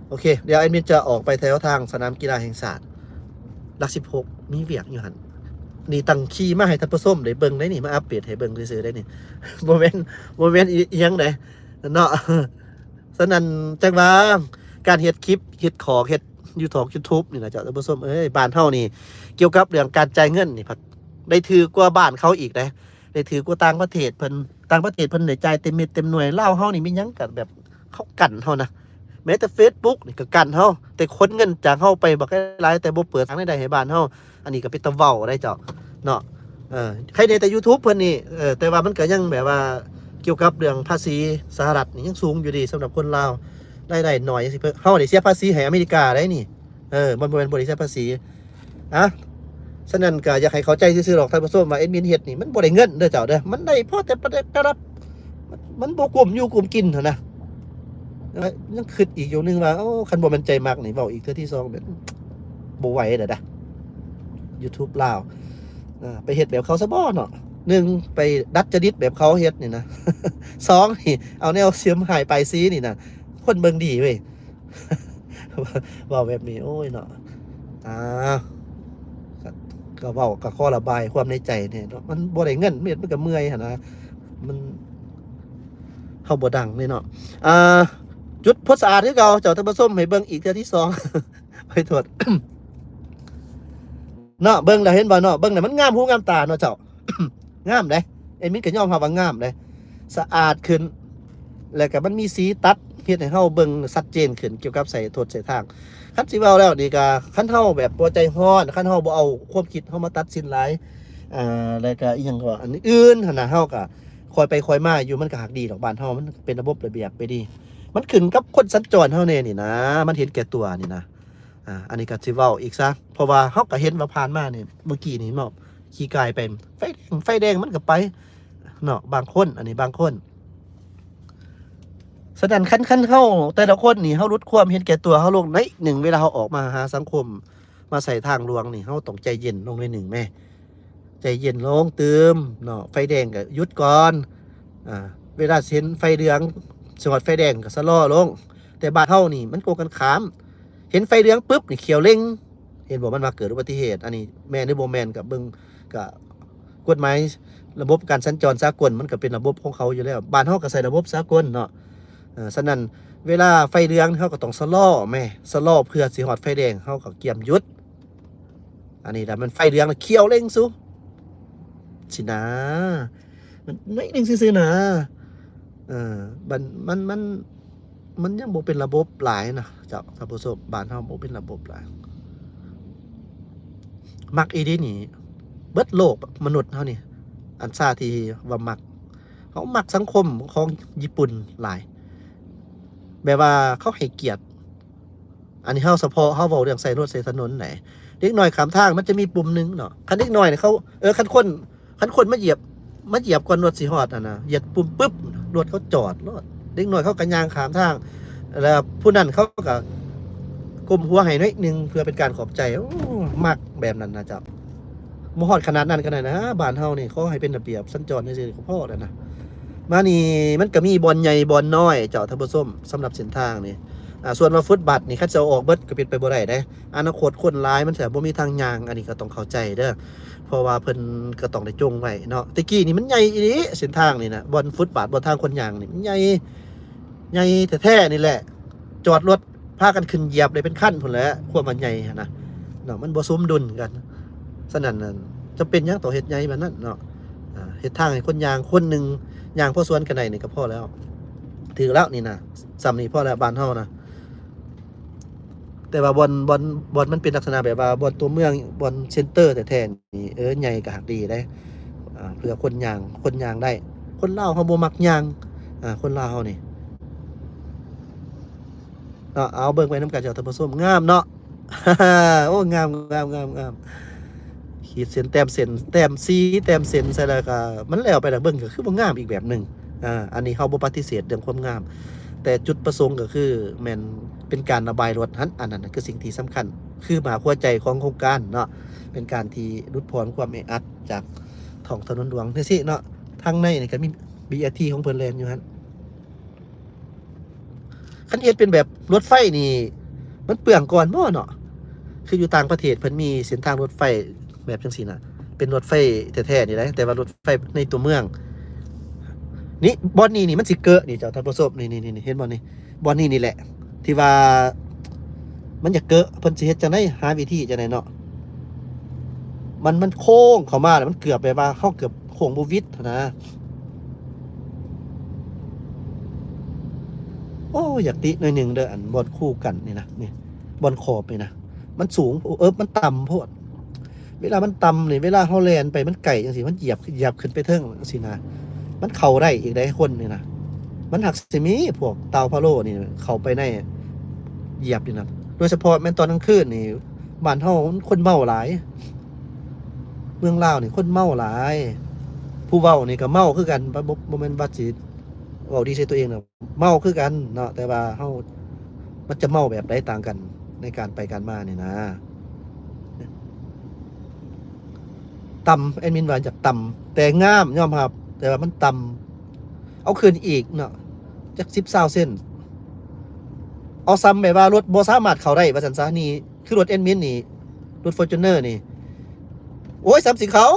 ໂອເຄ ດຽວແອດມິນຈະອອກໄປແຖວທາງສະໜາມກິລາແຫ່ງຊາດ ຫຼັກສິບຫົກ ມີວຽກຢູ່ຫັ້ນ. ນີ້ຕັ້ງຂີ່ມາໃຫ້ທ່ານຜູ້ຊົມໄດ້ເບິ່ງໄດ໋ນີ້ ມາອັບເດດໃຫ້ເບິ່ງຊື່ໆໄດ໋ນີ້ ບໍ່ແມ່ນ ບໍ່ແມ່ນອີ່ຫຍັງໃດ໋ເນາະ. ສະນັ້ນ ຈັ່ງວ່າການເຮັດຄລິບ ເຮັດຂອງ ເຮັດຢູທູບ ຢູທູບນີ້ນະເຈົ້າ ທ່ານຜູ້ຊົມເອີຍ ບ້ານເຮົານີ້ ກ່ຽວກັບເລື່ອງການຈ່າຍເງິນນີ້ ພັດໄດ້ຖືກກວ່າບ້ານເຂົາອີກເດ້. ໄດ້ຖືກກວ່າຕ່າງປະເທດເພິ່ນ. ຕ່າງປະເທດເພິ່ນໄດ້ຈ່າຍເຕັມເມັດເຕັມໜ່ວຍ. ລາວເຮົານີ້ແມ່ນຫຍັງກັນ ແບບເຂົາກັ້ນເຮົານະ. ແມ້ແຕ່ເຟສບຸກນີ້ກໍກັ້ນເຮົາ ແຕ່ຂົນເງິນຈາກເຮົາໄປບັກຫຼາຍ ແຕ່ບໍ່ເປີດສ້າງລາຍໄດ້ໃຫ້ບ້ານເຮົາ. ອັນນີ້ກໍເປັນຕາເວົ້າໄດ໋ເຈົ້າເນາະ. ເອີ ໃຄແດ່ແຕ່ຢູທູບເພິ່ນນີ້ ເອີ ແຕ່ວ່າມັນກໍຍັງແບບວ່າ ກ່ຽວກັບເລື່ອງພາສີສະຫະລັດນີ້ຍັງສູງຢູ່ເດ ສຳລັບຄົນລາວ ລາຍໄດ້ໜ້ອຍຈັ່ງຊີ້. ເຮົາໄດ້ເສຍພາສີໃຫ້ອາເມລິກາໄດ໋ນີ້. ເອີ ມັນບໍ່ແມ່ນບໍ່ໄດ້ເສຍພາສີ. ອະ ສະນັ້ນກໍຢາກໃຫ້ເຂົ້າໃຈຊື່ໆດອກທ່ານຜູ້ຊົມ ວ່າແອດມິນເຮັດນີ້ມັນບໍ່ໄດ້ເງິນເດີເຈົ້າເດີ ມັນໄດ້ພໍແຕ່ປະດັບ ມັນ ມັນບໍ່ກຸ້ມຢູ່ກຸ້ມກິນຫັ້ນນະ. ຍັງຄິດອີກຢູ່ໜຶ່ງວ່າ ໂອ້ ຄັນບໍ່ແມ່ນໃຈມັກນີ້ ເວົ້າອີກເທື່ອທີສອງ ແບບບໍ່ໄຫວແລ້ວດະ ຢູທູບລາວ. ເອີ ໄປເຮັດແບບເຂົາຊະບໍ່ເນາະ. ໜຶ່ງ ໄປດັດຈະລິດແບບເຂົາເຮັດນີ້ນະ. ສອງ ນີ້ ເອົາແນວສຽມຮ້າຍປ້າຍສີນີ້ນະ ຄົນເບິ່ງດີເວີຍ. ເວົ້າແບບນີ້ ໂອ້ຍເນາະ. ອາ ກໍ ກໍເວົ້າ ກໍຂໍລະບາຍຄວາມໃນໃຈແດ່ເນາະ. ມັນບໍ່ໄດ້ເງິນ ເຮັດມັນກໍເມື່ອຍຫັ້ນນະ ມັນ ເຮົາບໍ່ດັງເດ້ເນາະ. ອາ ຈຸດພົດສະອາດຄືເກົ່າ ເຈົ້າທ່ານຜູ້ຊົມ ໃຫ້ເບິ່ງອີກເທື່ອທີສອງ. ໂອ້ຍ ໂທດ ເນາະ ເບິ່ງແລ້ວເຫັນບໍ່ເນາະ ເບິ່ງແລ້ວມັນງາມຫູງາມຕາເນາະເຈົ້າ. ງາມເດ້ ແອດມິນກໍຍອມຮັບວ່າງາມເດ້ ສະອາດຂຶ້ນ ແລ້ວກໍມັນມີສີຕັດ ເຮັດໃຫ້ເຮົາເບິ່ງຊັດເຈນຂຶ້ນກ່ຽວກັບສາຍໂທດສາຍທາງ. ຄັນຊິເວົ້າແລ້ວນີ້ກໍ ຄັນເຮົາແບບບໍ່ໃຈຮ້ອນ ຄັນເຮົາບໍ່ເອົາຄວາມຄິດເຮົາມາຕັດສິນຫຼາຍ ເອີ ແລ້ວກໍອີ່ຫຍັງກໍອັນອື່ນຫັ້ນນະ ເຮົາກໍຄ່ອຍໄປຄ່ອຍມາຢູ່ ມັນກໍຫາກດີດອກ. ບ້ານເຮົາມັນເປັນລະບົບລະບຽບໄປດີ ມັນຂຶ້ນກັບຄົນສັນຈອນເຮົາແດ່ນີ້ນະ ມັນເຫັນແກ່ຕົວນີ້ນະ. ອາ ອັນນີ້ກໍຊິເວົ້າອີກຊະ ເພາະວ່າເຮົາກໍເຫັນວ່າຜ່ານມານີ້ ເມື່ອກີ້ນີ້ເນາະ ຂີ່ກາຍໄປ ໄຟແດງ ໄຟແດງມັນກໍໄປເນາະ ບາງຄົນ ອັນນີ້ບາງຄົນ. ສະນັ້ນ ຄັນ ຄັນເຮົາແຕ່ລະຄົນນີ້ ເຮົາຫຼຸດຄວາມເຫັນແກ່ຕົວເຮົາລົງໜ້ອຍໜຶ່ງ ເວລາເຮົາອອກມາຫາສັງຄົມ ມາໃຊ້ທາງຫຼວງນີ້ ເຮົາຕ້ອງໃຈເຢັນລົງໜ້ອຍໜຶ່ງແມ້. ໃຈເຢັນລົງຕື່ມເນາະ ໄຟແດງກໍຢຸດກ່ອນ. ອາ ເວລາຊິເຫັນໄຟເຫຼືອງ ຊິຮອດໄຟແດງກໍຊະລໍລົງ. ແຕ່ບ້ານເຮົານີ້ມັນກົງກັນຂ້າມ ເຫັນໄຟເຫຼືອງປຶບນີ້ຂຽວເລັ່ງ ເຫັນບໍ່ ມັນວ່າເກີດອຸບັດຕິເຫດ. ອັນນີ້ແມ່ນຫຼືບໍ່ແມ່ນກໍເບິ່ງ ກໍກົດໝາຍລະບົບການສັນຈອນສາກົນ ມັນກໍເປັນລະບົບຂອງເຂົາຢູ່ແລ້ວ. ບ້ານເຮົາກໍໃຊ້ລະບົບສາກົນເນາະ. ເອີ ສະນັ້ນ ເວລາໄຟເຫຼືອງເຮົາກໍຕ້ອງຊະລໍແມ້ ຊະລໍເພື່ອຊິຮອດໄຟແດງ ເຮົາກໍກຽມຢຸດ. ອັນນີ້ລະມັນໄຟເຫຼືອງລະຂຽວເລັ່ງສູຊິນາ. ມັນໜ້ອຍໜຶ່ງຊື່ໆນະ. ເອີ ມັນ ມັນ ມັນ ມັນຍັງບໍ່ເປັນລະບົບຫຼາຍນະເຈົ້າທ່ານຜູ້ຊົມ, ບ້ານເຮົາບໍ່ເປັນລະບົບຫຼາຍ. ມັກອີ່ຫຼີນີ້ ເບິດໂລກມະນຸດເຮົານີ້ ອັນຊາທີ່ວ່າມັກ ເຮົາມັກສັງຄົມຂອງຍີ່ປຸ່ນຫຼາຍ ແບບວ່າເຂົາໃຫ້ກຽດ. ອັນນີ້ເຮົາສະເພາະເຮົາເວົ້າເລື່ອງໃຊ້ລົດໃຊ້ຖະໜົນໃດ. ເດັກນ້ອຍຂ້າມທາງມັນຈະມີປຸ່ມໜຶ່ງເນາະ, ຄັນເດັກນ້ອຍນີ້ເຂົາ ເອີ ຄັນຄົນ ຄັນຄົນມາຢຽບ ມາຢຽບກ່ອນລົດຊິຮອດຫັ້ນນະ, ຢຽບປຸ່ມປຶບ ລົດເຂົາຈອດໂລດ. ເດັກນ້ອຍເຂົາກໍຍ່າງຂ້າມທາງ ແລ້ວຜູ້ນັ້ນເຂົາກໍກົ້ມຫົວໃຫ້ໜ້ອຍໜຶ່ງເພື່ອເປັນການຂອບໃຈ. ໂອ້ ມັກແບບນັ້ນນະເຈົ້າ. ບໍ່ຮອດຂະໜາດນັ້ນກໍໄດ້ນະ, ບ້ານເຮົານີ້ຂໍໃຫ້ເປັນລະບຽບສັນຈອນຊື່ໆກໍພໍແລ້ວນະ. ມານີ້ມັນກໍມີບ່ອນໃຫຍ່ບ່ອນນ້ອຍເຈົ້າທ່ານຜູ້ຊົມ, ສຳລັບເສັ້ນທາງນີ້. ອ່າ ສ່ວນວ່າຟຸດບາດນີ້ ຄັນຊິເອົາອອກເບິດກໍເປັນໄປບໍ່ໄດ້ເດ້. ອະນາຄົດຄົນຫຼາຍມັນຈະບໍ່ມີທາງຍ່າງ, ອັນນີ້ກໍຕ້ອງເຂົ້າໃຈເດີ, ເພາະວ່າເພິ່ນກໍຕ້ອງໄດ້ຈົ່ງໄວ້ເນາະ. ແຕ່ກີ້ນີ້ມັນໃຫຍ່ອີ່ຫຼີ ເສັ້ນທາງນີ້ນະ, ບ່ອນຟຸດບາດ ບ່ອນທາງຄົນຍ່າງນີ້ມັນໃຫຍ່ ໃຫຍ່ແທ້ໆນີ້ແຫຼະ. ຈອດລົດ ພາກັນຂຶ້ນຢຽບໄດ້ເປັນຄັນພຸ້ນແຫຼະ, ຄວາມວ່າໃຫຍ່ຫັ້ນນະເນາະ, ມັນບໍ່ສົມດຸນກັນ. ສະນັ້ນ ຈຳເປັນຫຍັງຕ້ອງເຮັດໃຫຍ່ປານນັ້ນເນາະ. ອ່າ ເຮັດທາງໃຫ້ຄົນຍ່າງ, ຄົນໜຶ່ງຍ່າງພໍສວນກັນໄດ້ນີ້ກໍພໍແລ້ວ, ຖືກແລ້ວນີ້ນະ, ສ່ຳນີ້ພໍແລ້ວ ບ້ານເຮົານະ. ແຕ່ວ່າບ່ອນ ບ່ອນ ບ່ອນມັນເປັນລັກສະນະແບບວ່າບ່ອນຕົວເມືອງ, ບ່ອນເຊັນເຕີແທ້ໆນີ້ ເອີ ໃຫຍ່ກໍຮັກດີເດ້. ອ່າ ເພື່ອຄົນຍ່າງ ຄົນຍ່າງໄດ້. ຄົນລາວເຮົາບໍ່ມັກຍ່າງ, ອ່າ ຄົນລາວເຮົານີ້ ເນາະ. ເອົາ ເບິ່ງໄປນຳກັນເຈົ້າທ່ານຜູ້ຊົມ, ງາມເນາະ. ໂອ້ ງາມ ງາມ ງາມ ງາມ. ຂີດເສັ້ນ ແຕ້ມເສັ້ນ ແຕ້ມສີ ແຕ້ມເສັ້ນໃສ່ ແລ້ວກໍມັນແລ້ວໄປແລ້ວ, ເບິ່ງກໍຄືບໍ່ງາມອີກແບບໜຶ່ງ. ອ່າ ອັນນີ້ເຮົາບໍ່ປະຕິເສດເລື່ອງຄວາມງາມ, ແຕ່ຈຸດປະສົງກໍຄືແມ່ນເປັນການລະບາຍລົດຫັ້ນ, ອັນນັ້ນນະຄືສິ່ງທີ່ສຳຄັນ, ຄືໝາກຫົວໃຈຂອງໂຄງການເນາະ, ເປັນການທີ່ຫຼຸດຜ່ອນຄວາມແອອັດຈາກທ້ອງຖະໜົນຫຼວງຈັ່ງຊີ້ເນາະ. ທາງໃນນີ້ກໍມີ ບີ ອາ ທີ ຂອງເພິ່ນແລ່ນຢູ່ຫັ້ນ. ຄັນເຮັດເປັນແບບລົດໄຟນີ້ ມັນເປືອງກ່ອນບໍ່ເນາະ? ຄືຢູ່ຕ່າງປະເທດເພິ່ນມີເສັ້ນທາງລົດໄຟແບບຈັ່ງຊີ້ນະ, ເປັນລົດໄຟແທ້ໆນີ້ແຫຼະ, ແຕ່ວ່າລົດໄຟໃນຕົວເມືອງ. ນີ້ ບ່ອນນີ້ນີ້ມັນຊິເກີະນີ້ເຈົ້າທ່ານຜູ້ຊົມ, ນີ້ໆໆ ເຫັນບໍ່ນີ້? ບ່ອນນີ້ນີ້ແຫຼະ ທີ່ວ່າມັນຢາກເກີະ, ເພິ່ນຊິເຮັດຈັ່ງໃດ ຫາວິທີຈັ່ງໃດເນາະ? ມັນ ມັນໂຄ້ງເຂົ້າມາແລ້ວ ມັນເກືອບແບບວ່າເຮົາເກືອບໂຄ້ງບໍ່ຫວິດຫັ້ນນະ. ໂອ້ ຢາກຕິໜ້ອຍໜຶ່ງເດີ, ອັນບ່ອນຄູ່ກັນນີ້ນະ, ນີ້ ບ່ອນຂອບນີ້ນະ ມັນສູງ ເອີ ມັນຕ່ຳໂພດ. ເວລາມັນຕ່ຳນີ້ ເວລາເຮົາແລ່ນໄປມັນໄກຈັ່ງຊີ້ ມັນຢຽບ ຢຽບຂຶ້ນໄປເທິງຈັ່ງຊີ້ນະ, ມັນເຂົ້າໄດ້ອີກໃດ໋ ຄົນນີ້ນະ. ມັນຫາກຊິມີພວກຕ່າວພາໂລນີ້ເຂົ້າໄປໃນ ຢຽບນີ້ນະ, ໂດຍສະເພາະແມ່ນຕອນກາງຄືນນີ້. ບ້ານເຮົາມັນຄົນເມົາຫຼາຍ, ເມືອງລາວນີ້ຄົນເມົາຫຼາຍ, ຜູ້ເວົ້ານີ້ກໍເມົາຄືກັນ, ບໍ່ ບໍ່ແມ່ນວ່າຊິເວົ້າດີໃສ່ຕົວເອງນະ, ເມົາຄືກັນເນາະ, ແຕ່ວ່າເຮົາ ມັນຈະເມົາແບບໃດຕ່າງກັນໃນການໄປການມານີ້ນະ. ຕ່ຳ ແອດມິນວ່າຢາກຕ່ຳ ແຕ່ງາມ ຍອມຮັບ, ແຕ່ວ່າມັນຕ່ຳ. ເອົາຂຶ້ນອີກເນາະ ຈັກສິບ ຊາວເຊັນ, ເອົາສ່ຳແບບວ່າລົດບໍ່ສາມາດເຂົ້າໄດ້ວ່າຊັ້ນຊະ. ນີ້ຄືລົດແອດມິນນີ້ ລົດຟໍຈູນເນີນີ້ ໂອ້ຍ ສ່ຳຊິເຂົ້າ,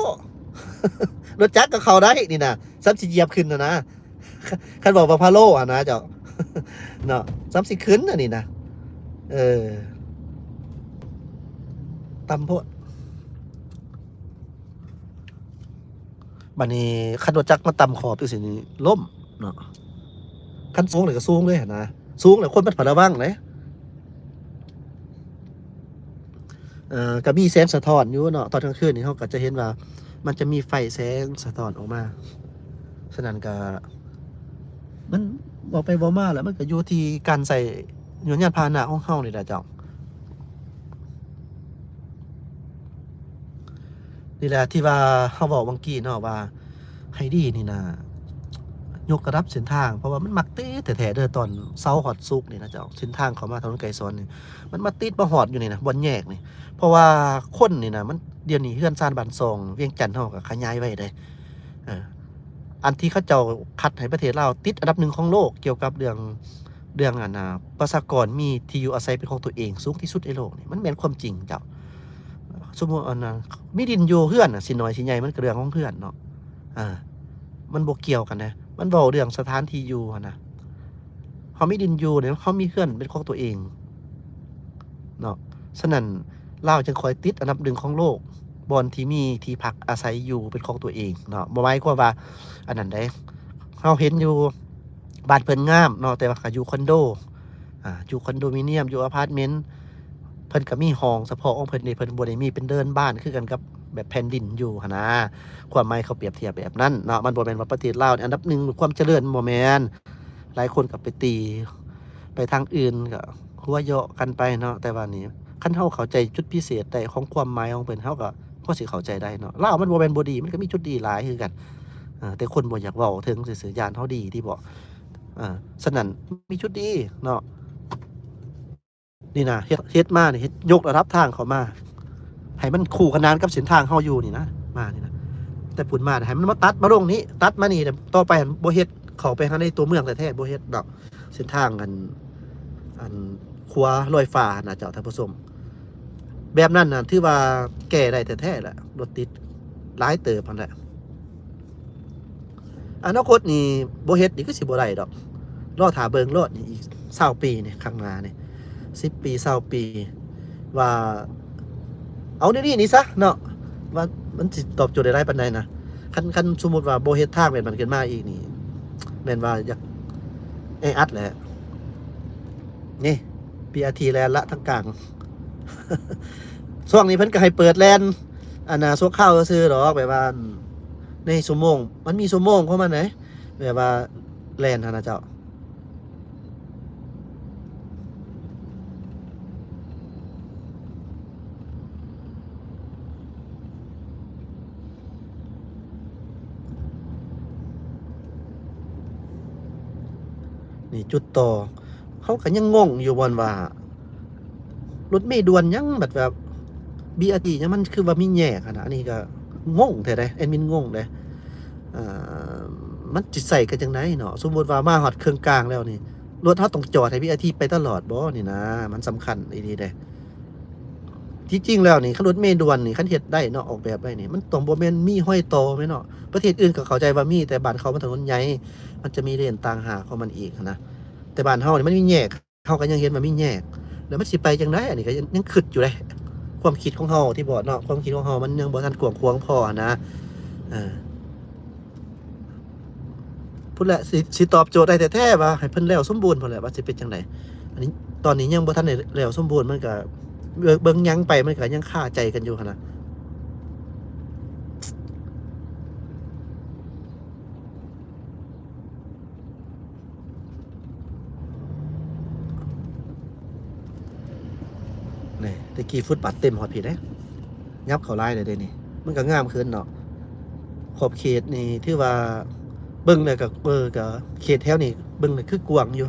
ລົດຈັກກໍເຂົ້າໄດ້ນີ້ນະ, ສ່ຳຊິຢຽບຂຶ້ນຫັ້ນນະ. ຄັນເວົ້າວ່າພາໂລຫັ້ນນະເຈົ້າ ເນາະ, ສ່ຳຊິຂຶ້ນອັນນີ້ນະ. ເອີ ຕ່ຳໂພດ. ບາດນີ້ຄັນລົດຈັກມາຕ່ຳຂອບຈັ່ງຊີ້ນີ້ລົ້ມເນາະ, ຄັນສູງນີ້ກໍສູງເລີຍຫັ້ນນະ, ສູງແລ້ວຄົນມັນພັດລະວັງເດ້. ເອີ ກໍມີແສງສະທ້ອນຢູ່ເນາະ, ຕອນກາງຄືນນີ້ເຮົາກໍຈະເຫັນວ່າມັນຈະມີໄຟແສງສະທ້ອນອອກມາ. ສະນັ້ນກໍ ມັນເວົ້າໄປເວົ້າມາແລ້ວ ມັນກໍຢູ່ທີ່ການໃຊ້ຍານພາຫະນະຂອງເຮົານີ້ແຫຼະເຈົ້າ. ນີ້ແຫຼະທີ່ວ່າເຮົາເວົ້າຫວ່າງກີ້ເນາະ ວ່າໃຫ້ດີນີ້ນະ ຍົກລະດັບເສັ້ນທາງ, ເພາະວ່າມັນມັກຕິດແທ້ໆເດີ, ຕອນເສົາຮອດສຸກນີ້ນະເຈົ້າ, ເສັ້ນທາງເຂົ້າມາຖະໜົນໄກສອນນີ້ ມັນມາຕິດມາຮອດຢູ່ນີ້ນະ ບ່ອນແຍກນີ້. ເພາະວ່າຄົນນີ້ນະ ມັນ ດຽວນີ້ເຮືອນຊານບ້ານຊ່ອງວຽງຈັນເຮົາກໍຂະຫຍາຍໄວເດ້. ເອີ ອັນທີ່ເຂົາເຈົ້າຄັດໃຫ້ປະເທດລາວຕິດອັນດັບໜຶ່ງຂອງໂລກ ກ່ຽວກັບເລື່ອງ ເລື່ອງອັນ ອ່າ ປະຊາກອນມີທີ່ຢູ່ອາໄສເປັນຂອງຕົວເອງສູງທີ່ສຸດໃນໂລກນີ້ ມັນແມ່ນຄວາມຈິງເຈົ້າ. ສົມມຸດອັນນະ ມີດິນຢູ່ເຮືອນນະ ຊິໜ້ອຍຊິໃຫຍ່ ມັນກໍເລື່ອງຂອງເຮືອນເນາະ. ອ່າ ມັນບໍ່ກ່ຽວກັນນະ, ມັນເວົ້າເລື່ອງສະຖານທີ່ຢູ່ຫັ້ນນະ. ເຮົາມີດິນຢູ່ນີ້ ເຮົາມີເຮືອນເປັນຂອງຕົວເອງເນາະ, ສະນັ້ນລາວຈຶ່ງຄ່ອຍຕິດອັນດັບໜຶ່ງຂອງໂລກ. ບ່ອນທີ່ມີທີ່ພັກອາໄສຢູ່ເປັນຂອງຕົວເອງເນາະ. ບໍ່ໝາຍຄວາມວ່າອັນນັ້ນໃດ ເຮົາເຫັນຢູ່ບ້ານເພິ່ນງາມເນາະ ແຕ່ວ່າກໍຢູ່ຄອນໂດ ອ່າ ຢູ່ຄອນໂດມິນຽມ ຢູ່ອາພາດເມັນ ເພິ່ນກໍມີຫ້ອງສະເພາະຂອງເພິ່ນເດ້ ເພິ່ນບໍ່ໄດ້ມີເປັນເດີ່ນບ້ານຄືກັນກັບແບບແຜ່ນດິນຢູ່ຫັ້ນນາ. ຄວາມໝາຍເຂົາປຽບທຽບແບບນັ້ນເນາະ ມັນບໍ່ແມ່ນວ່າປະເທດລາວອັນດັບໜຶ່ງຄວາມຈະເລີນ ບໍ່ແມ່ນ. ຫຼາຍຄົນກໍໄປຕີໄປທາງອື່ນ ກໍຫົວເຍາະກັນໄປເນາະ. ແຕ່ວ່ານີ້ ຄັນເຮົາເຂົ້າໃຈຈຸດພິເສດໄດ້ຂອງຄວາມໝາຍຂອງເພິ່ນ ເຮົາກໍພໍຊິເຂົ້າໃຈໄດ້ເນາະ. ລາວມັນບໍ່ແມ່ນບໍ່ດີ ມັນກໍມີຈຸດດີຫຼາຍຄືກັນ ເອີ ແຕ່ຄົນບໍ່ຢາກເວົ້າເຖິງຊື່ໆ ຢ້ານເຮົາດີຕິບໍ ເອີ ສະນັ້ນມີຈຸດດີເນາະ. ນີ້ນະ ເຮັດ ເຮັດມານີ້ ເຮັດຍົກລະດັບທາງເຂົ້າມາ ໃຫ້ມັນຄູ່ຂະໜານກັບເສັ້ນທາງເຮົາຢູ່ນີ້ນະ ມານີ້ນະ. ແຕ່ພຸ້ນມາໃຫ້ມັນມາຕັດມາລົງນີ້ ຕັດມານີ້ ຕໍ່ໄປຫັ້ນບໍ່ເຮັດ ເຂົ້າໄປຫາໃນຕົວເມືອງແທ້ໆ ບໍ່ເຮັດດອກ ເສັ້ນທາງອັນ ອັນຂົວລອຍຟ້ານະເຈົ້າທ່ານຜູ້ຊົມ. ແບບນັ້ນນະ ຖືວ່າແກ້ໄດ້ແທ້ໆລະ ລົດຕິດຫຼາຍເຕີບຫັ້ນແຫຼະ. ອະນາຄົດນີ້ບໍ່ເຮັດນີ້ຄືຊິບໍ່ໄດ້ດອກ. ລໍຖ້າເບິ່ງໂລດນີ້ ອີກຊາວປີນີ້ ຂ້າງໜ້ານີ້ ສິບປີ ຊາວປີ ວ່າເອົາແນວນີ້ນີ້ຊະເນາະ ວ່າມັນຊິຕອບໂຈດໄດ້ຫຼາຍປານໃດນະ. ຄັນ ຄັນສົມມຸດວ່າບໍ່ເຮັດທາງແບບນັ້ນຂຶ້ນມາອີກນີ້ ແມ່ນວ່າຢາກແອອັດແຫຼະ. ນີ້ ບີອາທີ ແລ່ນລະທາງກາງ ຊ່ວງນີ້ເພິ່ນກໍໃຫ້ເປີດແລ່ນ ອັນນ່າ ຊົ່ວຄາວຊື່ໆດອກ ແບບວ່າໃນຊົ່ວໂມງ ມັນມີຊົ່ວໂມງຂອງມັນເດ້ ແບບວ່າແລ່ນຫັ້ນນະເຈົ້າ. ນີ້ຈຸດຕໍ່ ເຮົາກໍຍັງງົງຢູ່ບ່ອນວ່າ ລົດເມດ່ວນຫຍັງ ບັດວ່າ ບີອາທີ ຫຍັງ ມັນຄືວ່າມີແຍກຫັ້ນນະ. ອັນນີ້ກໍງົງແທ້ເດ້ ແອດມິນງົງເດ້. ເອີ ມັນຊິໃຊ້ກັນຈັ່ງໃດເນາະ? ສົມມຸດວ່າມາຮອດເຄິ່ງກາງແລ້ວນີ້ ລົດເຮົາຕ້ອງຈອດໃຫ້ ບີອາທີ ໄປຕະຫຼອດບໍ່ນີ້ນະ? ມັນສຳຄັນອີ່ຫຼີເດ້. ທີ່ຈິງແລ້ວນີ້ ຄັນລົດເມດ່ວນນີ້ ຄັນເຮັດໄດ້ເນາະ ອອກແບບໄດ້ນີ້ ມັນຕ້ອງບໍ່ແມ່ນມີຮອຍຕໍ່ແມ່ນເນາະ. ປະເທດອື່ນກໍເຂົ້າໃຈວ່າມີ ແຕ່ບ້ານເຂົາມັນຖະໜົນໃຫຍ່ ມັນຈະມີເລນຕ່າງຫາກຂອງມັນອີກຫັ້ນນະ. ແຕ່ບ້ານເຮົານີ້ມັນມີແຍກ ເຮົາກໍຍັງເຫັນວ່າມີແຍກ ແລ້ວມັນຊິໄປຈັ່ງໃດ? ອັນນີ້ກໍຍັງ ຍັງຄິດຢູ່ເດ້. ຄວາມຄິດຂອງເຮົາທີ່ບອກເນາະ ຄວາມຄິດຂອງເຮົາມັນຍັງບໍ່ທັນກວ້າງຂວາງພໍນະ. ເອີ ພຸ້ນແຫຼະ ຊິ ຊິຕອບໂຈດໄດ້ແທ້ໆ ວ່າໃຫ້ເພິ່ນແລ້ວສົມບູນພຸ້ນແຫຼະ ວ່າຊິເປັນຈັ່ງໃດ. ອັນນີ້ ຕອນນີ້ຍັງບໍ່ທັນໄດ້ແລ້ວສົມບູນ ມັນກໍເບິ່ງ ເບິ່ງຫຍັງໄປ ມັນກໍຍັງຄາໃຈກັນຢູ່ຫັ້ນນະ. ນີ້ ແຕ່ກີ້ຟຸດບາດເຕັມຮອດພີ້ເດ້ ຍັບເຂົ້າຫຼາຍແລ້ວເດ້ນີ້ ມັນກໍງາມຂຶ້ນເນາະ. ຂອບເຂດນີ້ຖືວ່າເບິ່ງແລ້ວກໍ ເອີ ກໍເຂດແຖວນີ້ເບິ່ງແລ້ວຄືກວ້າງຢູ່.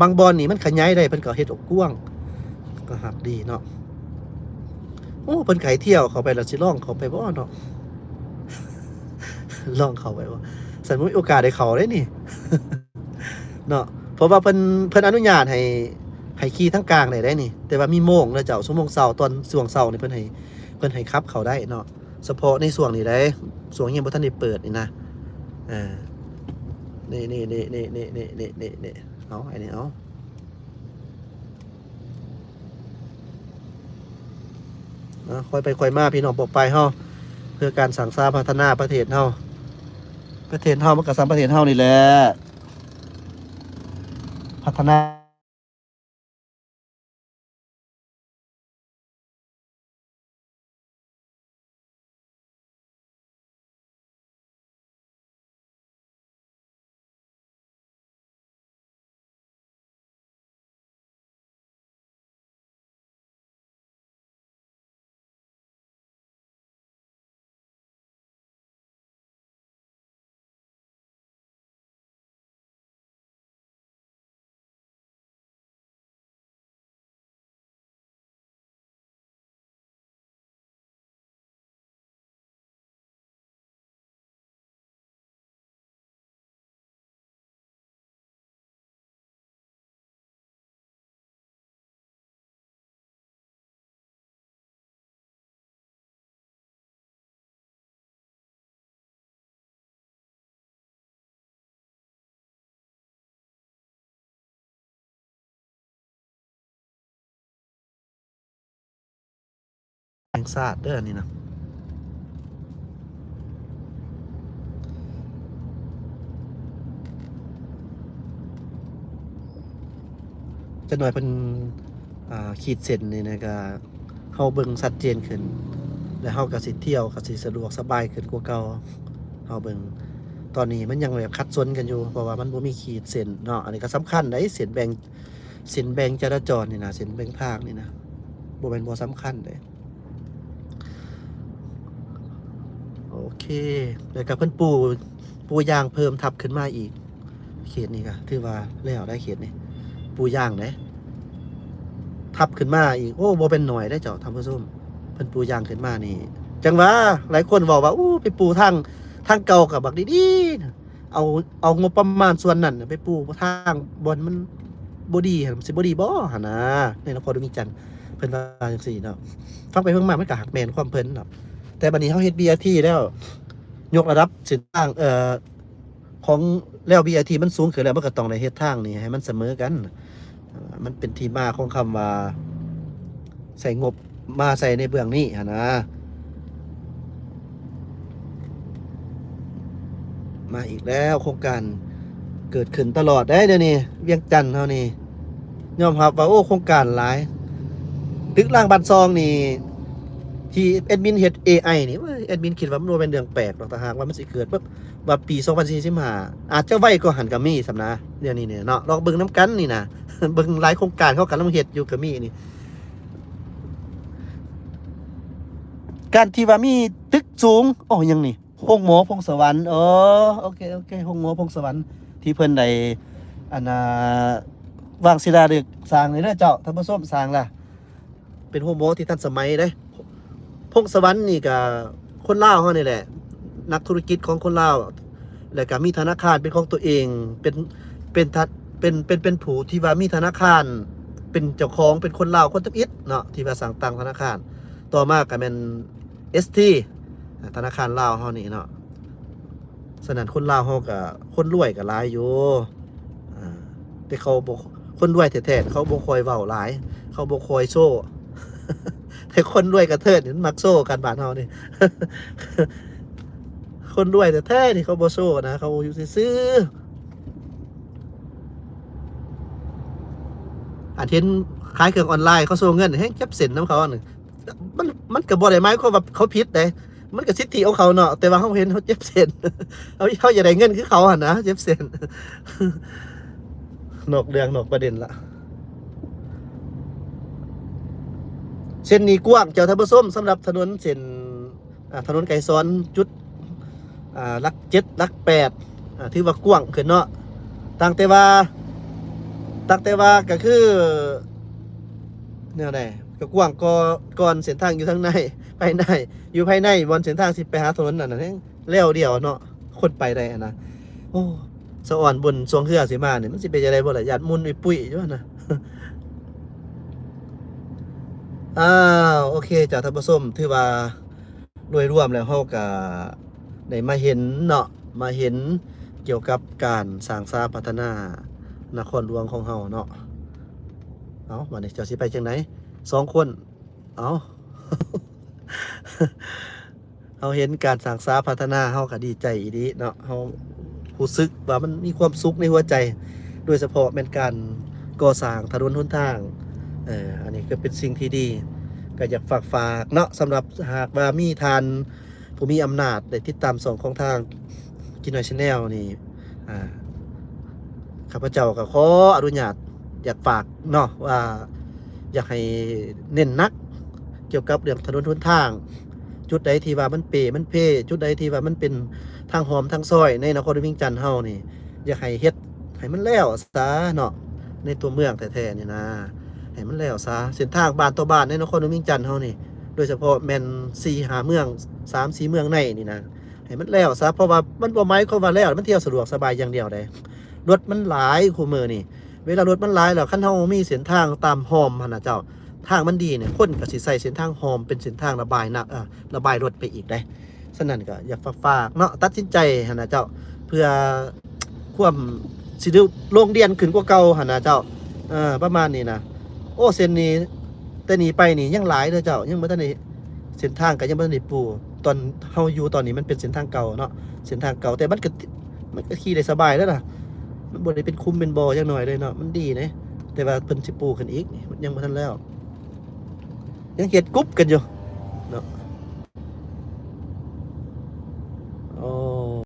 ບາງບ່ອນນີ້ມັນຂະຫຍາຍໄດ້ ເພິ່ນກໍເຮັດອອກກວ້າງ ກໍຮັກດີເນາະ. ໂອ້ ເພິ່ນໃຫ້ທ່ຽວເຂົ້າໄປແລ້ວ ຊິລອງເຂົ້າໄປບໍ່ເນາະ? ລອງເຂົ້າໄປບໍ່? ຊັ້ນບໍ່ມີໂອກາດໄດ້ເຂົ້າເດ້ນີ້ ເນາະ. ເພາະວ່າເພິ່ນ ເພິ່ນອະນຸຍາດໃຫ້ ໃຫ້ຂີ່ທາງກາງໄດ້ເດ້ນີ້ ແຕ່ວ່າມີໂມງເນາະເຈົ້າ ຊົ່ວໂມງເຊົ້າ ຕອນຊ່ວງເຊົ້ານີ້ເພິ່ນໃຫ້ ເພິ່ນໃຫ້ຂັບເຂົ້າໄດ້ເນາະ ສະເພາະໃນຊ່ວງນີ້ເດ້ ຊ່ວງຍັງບໍ່ທັນໄດ້ເປີດນີ້ນະ. ເອີ ນີ້ໆ ເອົາ ອັນນີ້ເອົາ ເນາະ ຄ່ອຍໄປຄ່ອຍມາ ພີ່ນ້ອງປ້ອງປາຍເຮົາ ເພື່ອການສ້າງສາພັດທະນາປະເທດເຮົາ. ປະເທດເຮົາມັນກໍສ່ຳປະເທດເຮົານີ້ແຫຼະ ພັດທະນາ. ແຫ່ງຊາດເດີ້ ອັນນີ້ນະ. ຈັກໜ່ອຍເພິ່ນ ອ່າ ຂີດເສັ້ນນີ້ນະ ກະເຮົາເບິ່ງຊັດເຈນຂຶ້ນ ແລ້ວເຮົາກະຊິທ່ຽວ ກະຊິສະດວກສະບາຍຂຶ້ນກວ່າເກົ່າ. ເຮົາເບິ່ງ ຕອນນີ້ມັນຍັງແບບຂັດສົນກັນຢູ່ ເພາະວ່າມັນບໍ່ມີຂີດເສັ້ນເນາະ. ອັນນີ້ກະສຳຄັນເດ້ ເສັ້ນແບ່ງ ເສັ້ນແບ່ງຈະລາຈອນນີ້ນະ ເສັ້ນແບ່ງທາງນີ້ນະ ບໍ່ແມ່ນບໍ່ສຳຄັນເດ້. ໂອເຄ ແລ້ວກະເພິ່ນປູ ປູຢາງເພີ່ມທັບຂຶ້ນມາອີກ. ເຂດນີ້ກະຖືວ່າແລ້ວໄດ໋ ເຂດນີ້ປູຢາງໄດ໋ ທັບຂຶ້ນມາອີກ. ໂອ້ ບໍ່ແມ່ນໜ້ອຍເດ້ເຈົ້າທ່ານຜູ້ຊົມ ເພິ່ນປູຢາງຂຶ້ນມານີ້. ຈັ່ງວ່າຫຼາຍຄົນເວົ້າວ່າ ໂອ້ ໄປປູທາງ ທາງເກົ່າກະບັກດີໆ ເອົາ ເອົາງົບປະມານສ່ວນນັ້ນໄປປູທາງບ່ອນມັນບໍ່ດີຫັ້ນ ມັນຊິບໍ່ດີບໍ່ຫັ້ນນະ ໃນນະຄອນຫຼວງວຽງຈັນ ເພິ່ນວ່າຈັ່ງຊີ້ເນາະ. ຟັງໄປຟັງມາມັນກະຫາກແມ່ນຄວາມເພິ່ນເນາະ ແຕ່ບັດນີ້ເຮົາເຮັດ ບີອາທີ ແລ້ວ ຍົກລະດັບເສັ້ນທາງ ເອີ ຂອງ ແລ້ວ ບີອາທີ ມັນສູງຂຶ້ນແລ້ວ ມັນກະຕ້ອງໄດ້ເຮັດທາງນີ້ໃຫ້ມັນສະເໝີກັນ. ເອີ ມັນເປັນທີ່ມາຂອງຄຳວ່າ ໃສ່ງົບມາໃສ່ໃນເບື້ອງນີ້ຫັ້ນນະ. ມາອີກແລ້ວ ໂຄງການເກີດຂຶ້ນຕະຫຼອດເດ້ດຽວນີ້ ວຽງຈັນເຮົານີ້ ຍອມຮັບວ່າ ໂອ້ ໂຄງການຫຼາຍ. ຕຶກລາງບ້ານຊ່ອງນີ້ ທີ່ແອດມິນເຮັດ ເອໄອ ນີ້ ເອີຍ ແອດມິນຄິດວ່າມັນບໍ່ແມ່ນເລື່ອງແປກດອກ ຖ້າຫາກວ່າມັນຊິເກີດແບບວ່າປີສອງພັນສີ່ສິບຫ້າ ອາດຈະໄວກວ່າຫັ້ນກະມີຊ້ຳນະ. ດຽວນີ້ນີ້ເນາະ ລອງເບິ່ງນຳກັນນີ້ນະ ເບິ່ງຫຼາຍໂຄງການເຂົາກຳລັງເຮັດຢູ່ກະມີນີ້. ການທີ່ວ່າມີຕຶກສູງ ໂອ້ ຫຍັງນີ້ ໂຮງໝໍພົງສະຫວັນ ເອີ ໂອເຄ ໂອເຄ ໂຮງໝໍພົງສະຫວັນ ທີ່ເພິ່ນໄດ້ ອັນນ່າ ວາງສິລາລາລິກສ້າງນີ້ເດີເຈົ້າທ່ານຜູ້ຊົມ ສ້າງລະ ເປັນໂຮງໝໍທີ່ທັນສະໄໝເດ້. ພົງສະຫວັນນີ້ກະຄົນລາວເຮົານີ້ແຫຼະ ນັກທຸລະກິດຂອງຄົນລາວ ແລ້ວກະມີທະນາຄານເປັນຂອງຕົວເອງ ເປັນ ເປັນທະ ເປັນ ເປັນ ເປັນຜູ້ທີ່ວ່າມີທະນາຄານ ເປັນເຈົ້າຂອງ ເປັນຄົນລາວຄົນທຳອິດເນາະ ທີ່ວ່າສ້າງຕັ້ງທະນາຄານ. ຕໍ່ມາກະແມ່ນ ເອສທີ ອ່າ ທະນາຄານລາວເຮົານີ້ເນາະ. ສະນັ້ນ ຄົນລາວເຮົາກະ ຄົນລວຍກະຫຼາຍຢູ່ ອ່າ ແຕ່ເຂົາບໍ່ ຄົນລວຍແທ້ໆ ເຂົາບໍ່ຄ່ອຍເວົ້າຫຼາຍ ເຂົາບໍ່ຄ່ອຍໂຊ ແຕ່ຄົນລວຍກະເທີດນີ້ມັນມັກໂຊກັນ ບ້ານເຮົານີ້ ຄົນລວຍແທ້ໆນີ້ເຂົາບໍ່ໂຊນະ ເຂົາຢູ່ຊື່ໆ. ອັນເຫັນຂາຍເຄື່ອງອອນລາຍ ເຂົາໂຊເງິນແຮ່ງຈັບເສັ້ນນຳເຂົາ ມັນ ມັນກະບໍ່ໄດ້ໝາຍຄວາມວ່າເຂົາຜິດເດ້ ມັນກະສິດທິຂອງເຂົາເນາະ ແຕ່ວ່າເຮົາເຫັນເຮົາເຈັບເສັ້ນ ເຮົາ ເຮົາຢາກໄດ້ເງິນຄືເຂົາຫັ້ນນະ ເຈັບເສັ້ນ. ນອກເລື່ອງນອກປະເດັນລະ. ເສັ້ນນີ້ກວ້າງເຈົ້າທ່ານຜູ້ຊົມ ສຳລັບຖະໜົນເສັ້ນ ອ່າ ຖະໜົນໄກສອນ ຈຸດ ອ່າ ຫຼັກເຈັດ ຫຼັກແປດ ອ່າ ຖືວ່າກວ້າງຂຶ້ນເນາະ. ຕັ້ງແຕ່ວ່າ ຕັ້ງແຕ່ວ່າກະຄື ແນວໃດ ກະກວ້າງກວ່າ ກ່ອນເສັ້ນທາງຢູ່ທາງໃນ ພາຍໃນ ຢູ່ພາຍໃນ ບ່ອນເສັ້ນທາງຊິໄປຫາຖະໜົນນັ້ນນະ ແລ້ວດຽວເນາະ ຄົນໄປໄດ້ຫັ້ນນະ. ໂອ້ ສະອອນບຸນຊ່ວງເຮືອຊິມານີ້ ມັນຊິເປັນຈັ່ງໃດບໍ່ລະ ຢ້ານໝຸ່ນອຸ້ຍປຸ້ຍຢູ່ຫັ້ນນະ. ອ້າວ ໂອເຄເຈົ້າທ່ານຜູ້ຊົມ ຖືວ່າ ໂດຍລວມແລ້ວເຮົາກະໄດ້ມາເຫັນເນາະ ມາເຫັນກ່ຽວກັບການສ້າງສາພັດທະນານະຄອນຫຼວງຂອງເຮົາເນາະ. ເອົ້າ ບາດນີ້ເຈົ້າຊິໄປຈັ່ງໃດ ສອງຄົນ ເອົ້າ ເຮົາເຫັນການສ້າງສາພັດທະນາ ເຮົາກະດີໃຈອີ່ຫຼີເນາະ ເຮົາຮູ້ສຶກວ່າມັນມີຄວາມສຸກໃນຫົວໃຈ ໂດຍສະເພາະແມ່ນການກໍ່ສ້າງຖະໜົນຫົນທາງ ເອີ ອັນນີ້ກະເປັນສິ່ງທີ່ດີ ກະຢາກຝາກ ຝາກເນາະ ສຳລັບຫາກວ່າມີທ່ານ ຜູ້ມີອຳນາດໄດ້ຕິດຕາມຊ່ອງຂອງທາງ ກິນໜ້ອຍ Channel ນີ້ ອ່າ ຂ້າພະເຈົ້າກະຂໍອະນຸຍາດຢາກຝາກເນາະ ວ່າຢາກໃຫ້ເນັ້ນໜັກກ່ຽວກັບເລື່ອງຖະໜົນຫົນທາງ ຈຸດໃດທີ່ວ່າມັນເປ່ມັນເພ ຈຸດໃດທີ່ວ່າມັນເປັນທາງຮ່ອມທາງຊອຍໃນນະຄອນຫຼວງວຽງຈັນເຮົານີ້ ຢາກໃຫ້ເຮັດໃຫ້ມັນແລ້ວຊະເນາະ ໃນຕົວເມືອງແທ້ໆນີ້ນະ ໃຫ້ມັນແລ້ວຊະ. ເສັ້ນທາງບ້ານຕໍ່ບ້ານໃນນະຄອນຫຼວງວຽງຈັນເຮົານີ້ ໂດຍສະເພາະແມ່ນສີ່ຫ້າເມືອງ ສາມສີ່ເມືອງໃນນີ້ນະ ໃຫ້ມັນແລ້ວຊະ ເພາະວ່າມັນບໍ່ໝາຍຄວາມວ່າແລ້ວ ມັນທ່ຽວສະດວກສະບາຍຢ່າງດຽວເດ້. ລົດມັນຫຼາຍຄູ່ມື້ນີ້ ເວລາລົດມັນຫຼາຍແລ້ວ ຄັນເຮົາມີເສັ້ນທາງຕາມຮ່ອມຫັ້ນນະເຈົ້າ ທາງມັນດີນີ້ ຄົນກະຊິໃຊ້ເສັ້ນທາງຮ່ອມເປັນເສັ້ນທາງລະບາຍນ້ຳ ເອີ ລະບາຍລົດໄປອີກເດ້. ສະນັ້ນກະຢາກຝາກໆເນາະ ຕັດສິນໃຈຫັ້ນນະເຈົ້າ ເພື່ອຄວາມຊິໄດ້ໂລ່ງດຽນຂຶ້ນກວ່າເກົ່າຫັ້ນນະເຈົ້າ ເອີ ປະມານນີ້ນະ. ໂອ້ ເສັ້ນນີ້ ແຕ່ນີ້ໄປນີ້ຍັງຫຼາຍເດີເຈົ້າ ຍັງບໍ່ທັນໄດ້ ເສັ້ນທາງກະຍັງບໍ່ທັນໄດ້ປູ ຕອນເຮົາຢູ່ຕອນນີ້ມັນເປັນເສັ້ນທາງເກົ່າເນາະ ເສັ້ນທາງເກົ່າ ແຕ່ມັນກະ ມັນກະຂີ່ໄດ້ສະບາຍເດີລະ ມັນບໍ່ໄດ້ເປັນຂຸມເປັນບໍ່ຢ່າງໜ້ອຍເລີຍເນາະ ມັນດີເດ້. ແຕ່ວ່າເພິ່ນຊິປູຂຶ້ນອີກ ຍັງບໍ່ທັນແລ້ວ ຍັງເຮັດກຸບກັນຢູ່.